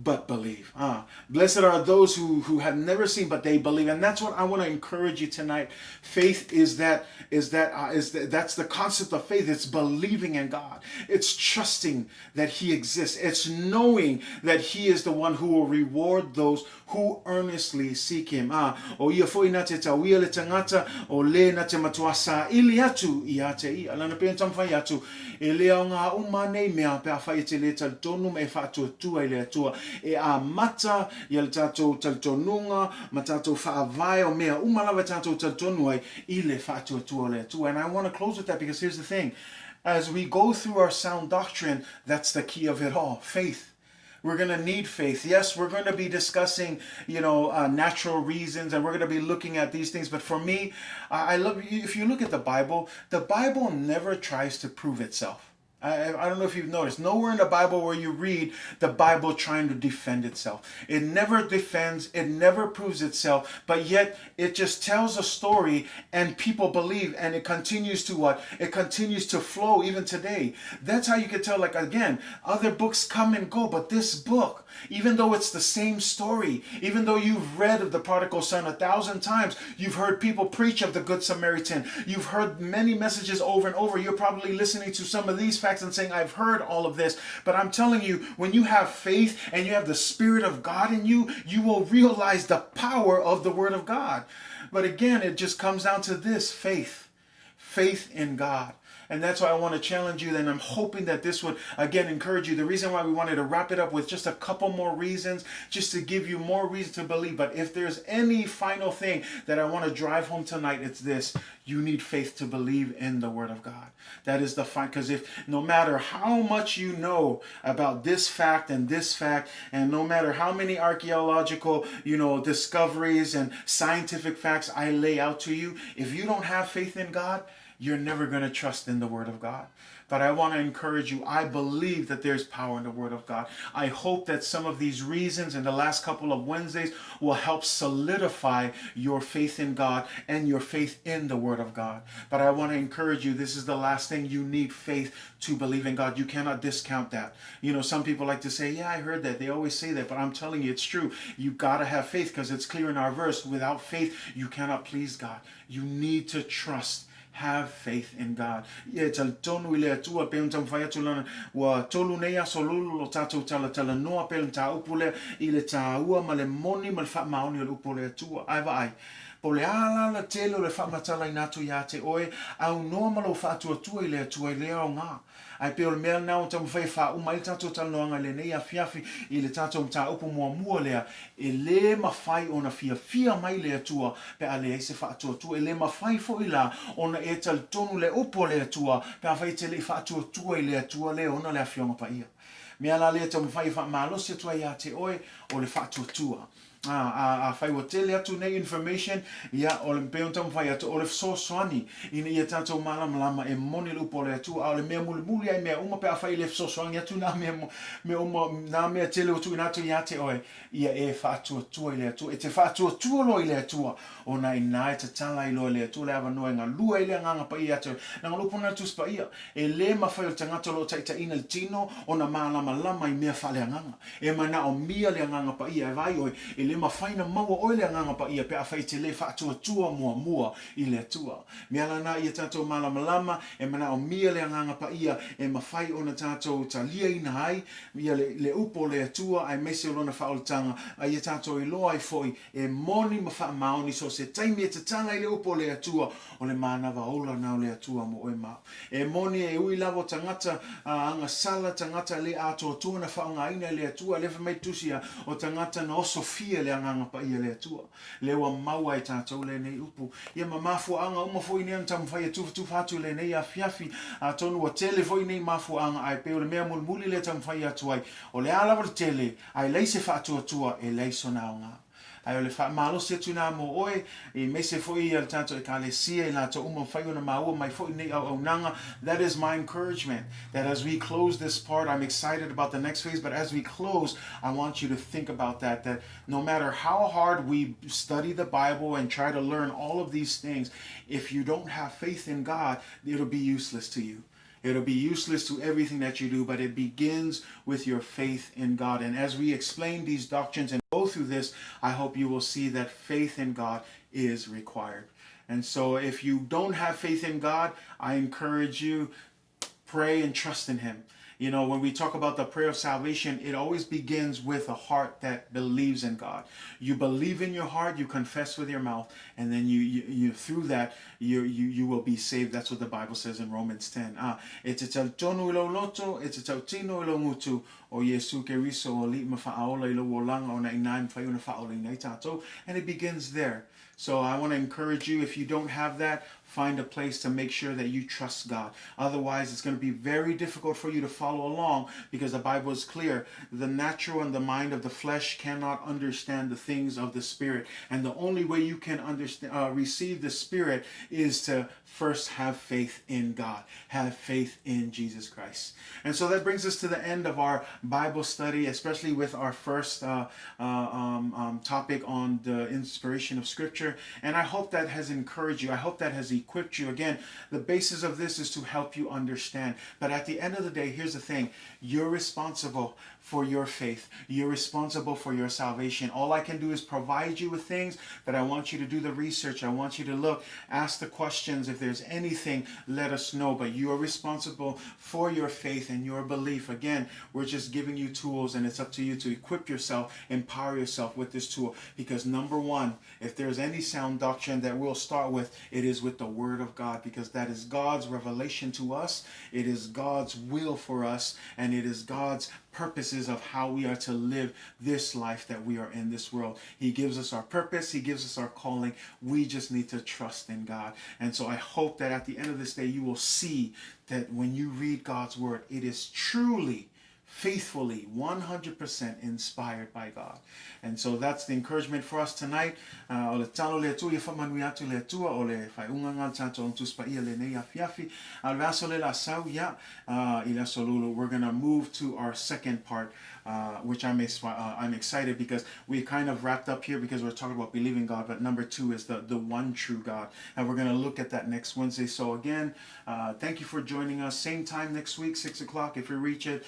[SPEAKER 5] but believe. Ah, blessed are those who, who have never seen but they believe. And that's what I want to encourage you tonight. Faith is that is that uh, is that, that's the concept of faith. It's believing in God. It's trusting that He exists. It's knowing that He is the one who will reward those who earnestly seek Him. Ah, o ia foi na te tauia le tangata o le na te matua saili atu ia te ia. Lana pe taumafai atu e le aoga uma nei mea pe afai e te le talitonu ma e faatuatua i le Atua e amata ia le tatou talitonuga ma tatou faavae o mea uma lava e tatou talitonu ai i le faatuatua o le Atua. And I want to close with that because here's the thing. As we go through our sound doctrine, that's the key of it all, faith. We're going to need faith. Yes, we're going to be discussing, you know, uh, natural reasons and we're going to be looking at these things. But for me, I, I love, if you look at the Bible, the Bible never tries to prove itself. I, I don't know if you've noticed, nowhere in the Bible where you read the Bible trying to defend itself. It never defends, it never proves itself, but yet it just tells a story and people believe and it continues to what? It continues to flow even today. That's how you can tell, like, again, other books come and go, but this book, even though it's the same story, even though you've read of the prodigal son 1,000 times, you've heard people preach of the Good Samaritan, you've heard many messages over and over. You're probably listening to some of these facts and saying, I've heard all of this. But I'm telling you, when you have faith and you have the Spirit of God in you, you will realize the power of the Word of God. But again, it just comes down to this faith. Faith in God. And that's why I want to challenge you. And I'm hoping that this would, again, encourage you. The reason why we wanted to wrap it up with just a couple more reasons, just to give you more reason to believe. But if there's any final thing that I want to drive home tonight, it's this. You need faith to believe in the Word of God. That is the final, because if no matter how much you know about this fact and this fact, and no matter how many archaeological, you know, discoveries and scientific facts I lay out to you, if you don't have faith in God, you're never going to trust in the Word of God. But I want to encourage you. I believe that there's power in the Word of God. I hope that some of these reasons in the last couple of Wednesdays will help solidify your faith in God and your faith in the Word of God. But I want to encourage you, this is the last thing. You need faith to believe in God. You cannot discount that. You know, some people like to say, yeah, I heard that. They always say that, but I'm telling you, it's true. You got to have faith, because it's clear in our verse. Without faith, you cannot please God. You need to trust. Have faith in God. Ia e talitonu i le Atua, pei ona taumafai atu lana, ua tolu nei aso lulu lo tatou talatalanoa pei o le mataupu lea i le tāua ma le moni ma le faamaoni o le upu o le Atua. Ae vaai, po o le a la le tele o le faamatalaina atu iā te oe, aunoa ma lou faatuatua i le Atua i le aoga. Ae pei o le mea lena ua taumafai e faauma ai le tatou talanoaga i lenei afiafi i le tatou mataupu muamua lea, e lē mafai ona fiafia mai le Atua pe a leai se faatuatua. E lē mafai foi la ona e talitonu le upu a le Atua pe afai e te le i faatuatua i le Atua le ona le Afioga Paia. Mea la lea e taumafai e faamalosi atu ai iā te oe, o le faatuatua. Ā, ā, afai ua tele atu nei information, ia, o le, pei ona taumafai atu, o le fesoasoani ina ia tātou mālamalama e moni le upu a le Atua, a o le mea mulimuli ai mea uma pe afai e le fesoasoani atu nā mea, mea uma, nā mea tele ua tuuina atu iā te oe, ia e faatuatua i le Atua. E te faatuatua loa i le Atua, ona inā e tatala ai loa e le Atua le avanoa e galue ai le Agaga Paia iā te oe. Leaga o le upu lena a le Tusi Paia, e lē mafai o le tagata o lo o taitaiina le tino ona mālamalama i mea faaleagaga. E manaomia le Agaga Paia e vaai oe, e le mafai na maua oe le Agaga Paia pe afai e te le faatuatua muamua i le Atua. Mea lana ia tatou malamalama, e manaomia le Agaga Paia e mafai ona tatou taliaina ai ia le, le upu o le Atua aemaise o Lona faaolataga, a ia tatou iloa ai foi e moni ma faamaoni so o se taimi e tatala ai le upu o le Atua, o le manava ola na o le Atua mo oe ma au. E moni e ui lava o tagata a agasala, tagata le atoatoa na faaaogaina e le Atua, lea fai mai le Tusi a, o tagata na osofia le Agaga Paia e le Atua. Lea ua maua e tatou lenei upu. Ia ma mafuaaga uma foi nei ona taumafai e tufatufa atu i lenei afiafi, atonu ua tele foi nei mafuaaga, ae pei o le mea mulimuli lea e taumafai atu ai, o le a lava le tele, ae leai se faatuatua, e leai sona aoga. Ae o le faamalosi atu ina mo oe, aemaise foi ia le tatou Ekalesia i latou uma mafai ona maua mai foi nei auaunaga. That is my encouragement, that as we close this part, I'm excited about the next phase, but as we close, I want you to think about that, that no matter how hard we study the Bible and try to learn all of these things, if you don't have faith in God, it'll be useless to you. It'll be useless to everything that you do, but it begins with your faith in God. And as we explain these doctrines and go through this, I hope you will see that faith in God is required. And so if you don't have faith in God, I encourage you, pray and trust in Him. You know, when we talk about the prayer of salvation, it always begins with a heart that believes in God. You believe in your heart, you confess with your mouth, and then you, you, you through that, you, you, you will be saved. That's what the Bible says in Romans 10. Ah, e te talitonu i lou loto, e te tautino i lou gutu, o Iesu Keriso o Alii ma Faaola i lou olaga ona inā e mafai ona faaolaina ai tatou. And it begins there. So I want to encourage you, if you don't have that, find a place to make sure that you trust God. Otherwise, it's going to be very difficult for you to follow along, because the Bible is clear. The natural and the mind of the flesh cannot understand the things of the Spirit. And the only way you can understand, receive the Spirit is to first have faith in God, have faith in Jesus Christ. And so that brings us to the end of our Bible study, especially with our first topic on the inspiration of Scripture. And I hope that has encouraged you. I hope that has equipped you. Again, the basis of this is to help you understand. But at the end of the day, here's the thing. You're responsible for your faith. You're responsible for your salvation. All I can do is provide you with things, but I want you to do the research. I want you to look, ask the questions. If there's anything, let us know. But you are responsible for your faith and your belief. Again, we're just giving you tools, and it's up to you to equip yourself, empower yourself with this tool. Because number one, if there's any
[SPEAKER 4] any sound doctrine that we'll start with, it is with the Word of God, because that is God's revelation to us, it is God's will for us, and it is God's purposes of how we are to live this life that we are in this world. He gives us our purpose, He gives us our calling. We just need to trust in God. And so I hope that at the end of this day, you will see that when you read God's Word, it is truly, faithfully, 100% inspired by God. And so that's the encouragement for us tonight. O le tatalo le Atua ia faamanuia atu le Atua o le faaiuga lena o le tatou Auga Tusi Paia lenei afiafi. A o le aso le la sau ia i le aso Lulu, we're gonna move to our second part, which I'm I'm excited because we kind of wrapped up here because we're talking about believing God, but number two is the one true God, and we're gonna look at that next Wednesday. So again, thank you for joining us. Same time next week, 6 o'clock. If we reach it,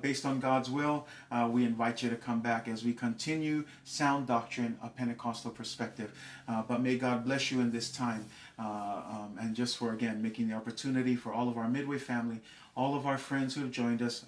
[SPEAKER 4] based on God's will, we invite you to come back as we continue Sound Doctrine, a Pentecostal Perspective. But may God bless you in this time. And just for, again, making the opportunity for all of our Midway family, all of our friends who have joined us,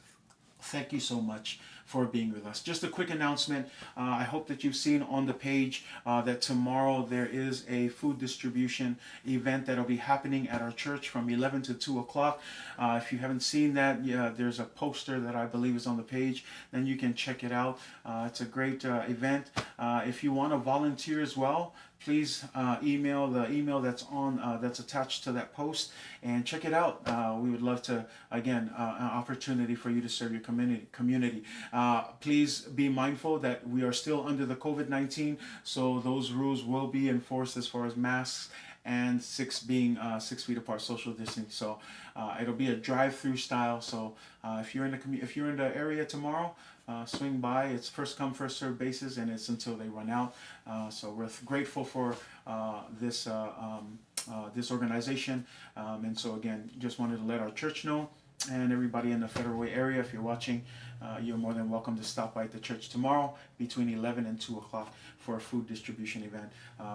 [SPEAKER 4] thank you so much for being with us. Just a quick announcement. I hope that you've seen on the page that tomorrow there is a food distribution event that'll be happening at our church from 11 to 2 o'clock. If you haven't seen that, yeah, there's a poster that I believe is on the page. Then you can check it out. It's a great event. If you want to volunteer as well, please email the email that's on that's attached to that post and check it out. We would love to, again, an opportunity for you to serve your community. Community. Please be mindful that we are still under the COVID-19, so those rules will be enforced as far as masks and six being 6 feet apart, social distancing. So it'll be a drive-through style. So if you're in the area tomorrow, swing by. It's first come, first serve basis, and it's until they run out. So we're grateful for this organization, and so again, just wanted to let our church know and everybody in the Federal Way area. If you're watching, you're more than welcome to stop by at the church tomorrow between 11 and 2 o'clock for a food distribution event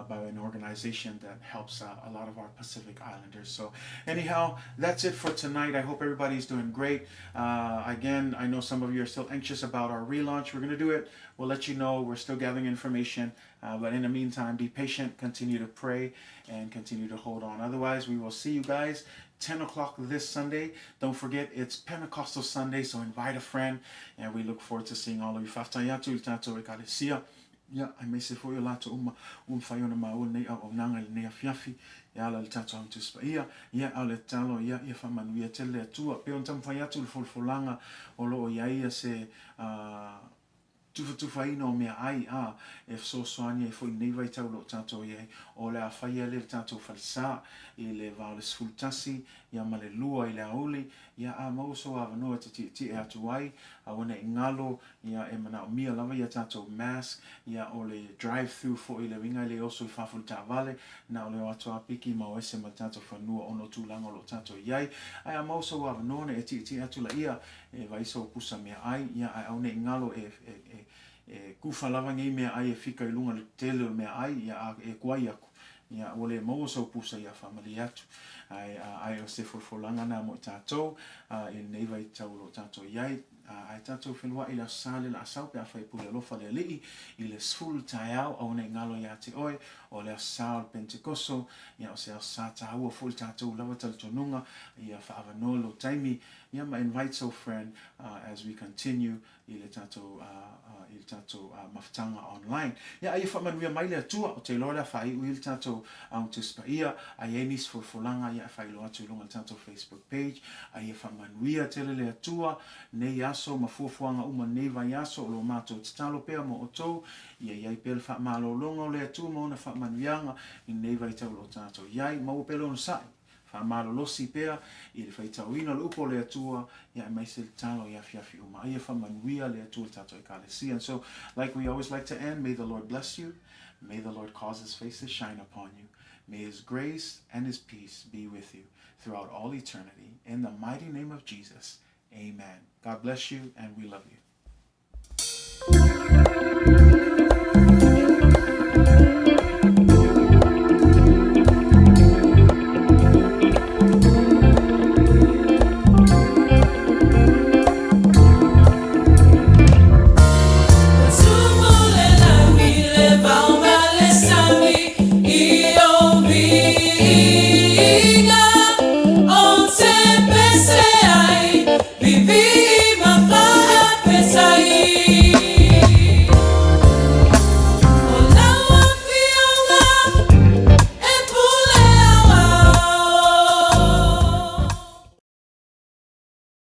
[SPEAKER 4] by an organization that helps a lot of our Pacific Islanders. So, anyhow, that's it for tonight. I hope everybody's doing great. Again, I know some of you are still anxious about our relaunch. We're going to do it. We'll let you know. We're still gathering information. But in the meantime, be patient, continue to pray, and continue to hold on. Otherwise, we will see you guys 10 o'clock this Sunday. Don't forget, it's Pentecostal Sunday, so invite a friend, and we look forward to seeing all of you. Faafetai atu i le tatou ekalesia. Ia, aemaise foi o latou uma ua mafai ona maua lenei auaunaga i lenei afiafi e ala i le tatou Auga Tusi Paia. Ia, a o le tatalo, ia, ia faamanuia tele le Atua. Pei ona taumafai atu le folafolaga o lo o i ai ia se uh, tufatufaina o meaai, a e fesoasoani ai foi i lenei vaitau o lo o tatou i ai, o le a faia lea i le tatou falesa i le va o le 11 ia ma le 2 i le aoauli, ia a maua sou avanoa e te tietie atu ai, aua ne i galo, ia e manaomia lava ia tatou mask, ia o le drive through foi le uiga e le oso i fafo i le taavale, na o le o atu a piki ma o ese ma le tatou fanua ona o tulaga o lo o tatou i ai, ae a maua sou avanoa ona e tietie atu laia E vaai sou pusa meaai, ia ae aua ne i galo e, e, e, e kufa lava nei meaai e fika i luga le tele o le meaai, ia a e kuai aku, ia ua le maua sou pusa ia faamalie atu. Ae, ae o se folafolaga na mo i tatou, a, i lenei vaitau o lo o tatou i ai, a, ae tatou feluai i le Aso Sa le laasau pe afai e pule alofa le Alii i le 10 le taeao, aua ne i galo ia te oe, o le Aso Sa o le Pentekoso, ia o se Aso Sa taua foi le tatou lava talitonuga, ia faaavanoa lou taimi, Ia ma invite sou friend as we continue i le tatou i le tatou mafutaga online. Ia aia faamanuia mai le Atua, ou te iloa o le a faaiu i le tatou Auga Tusi Paia, a i ai nisi folafolaga ia e faailoa atu i luga o le tatou Facebook page. Aia faamanuia tele le Atua nei aso ma fuafuaga uma nei vaiaso o lo matou tatalo pea mo outou, ia i ai pea le faamalologa o le Atua ma ona faamanuiaga i lenei vaitau o lo o tatou i ai. Maua pea le onosai. Faamalolosi pea i le faitauina o le upu o le Atua, ia aemaise le tatalo i afiafi uma. Aia faamanuia le Atua i le tatou Ekalesia. And so, like we always like to end, may the Lord bless you, may the Lord cause his face to shine upon you, may his grace and his peace be with you throughout all eternity. In the mighty name of Jesus, amen. God bless you, and we love you.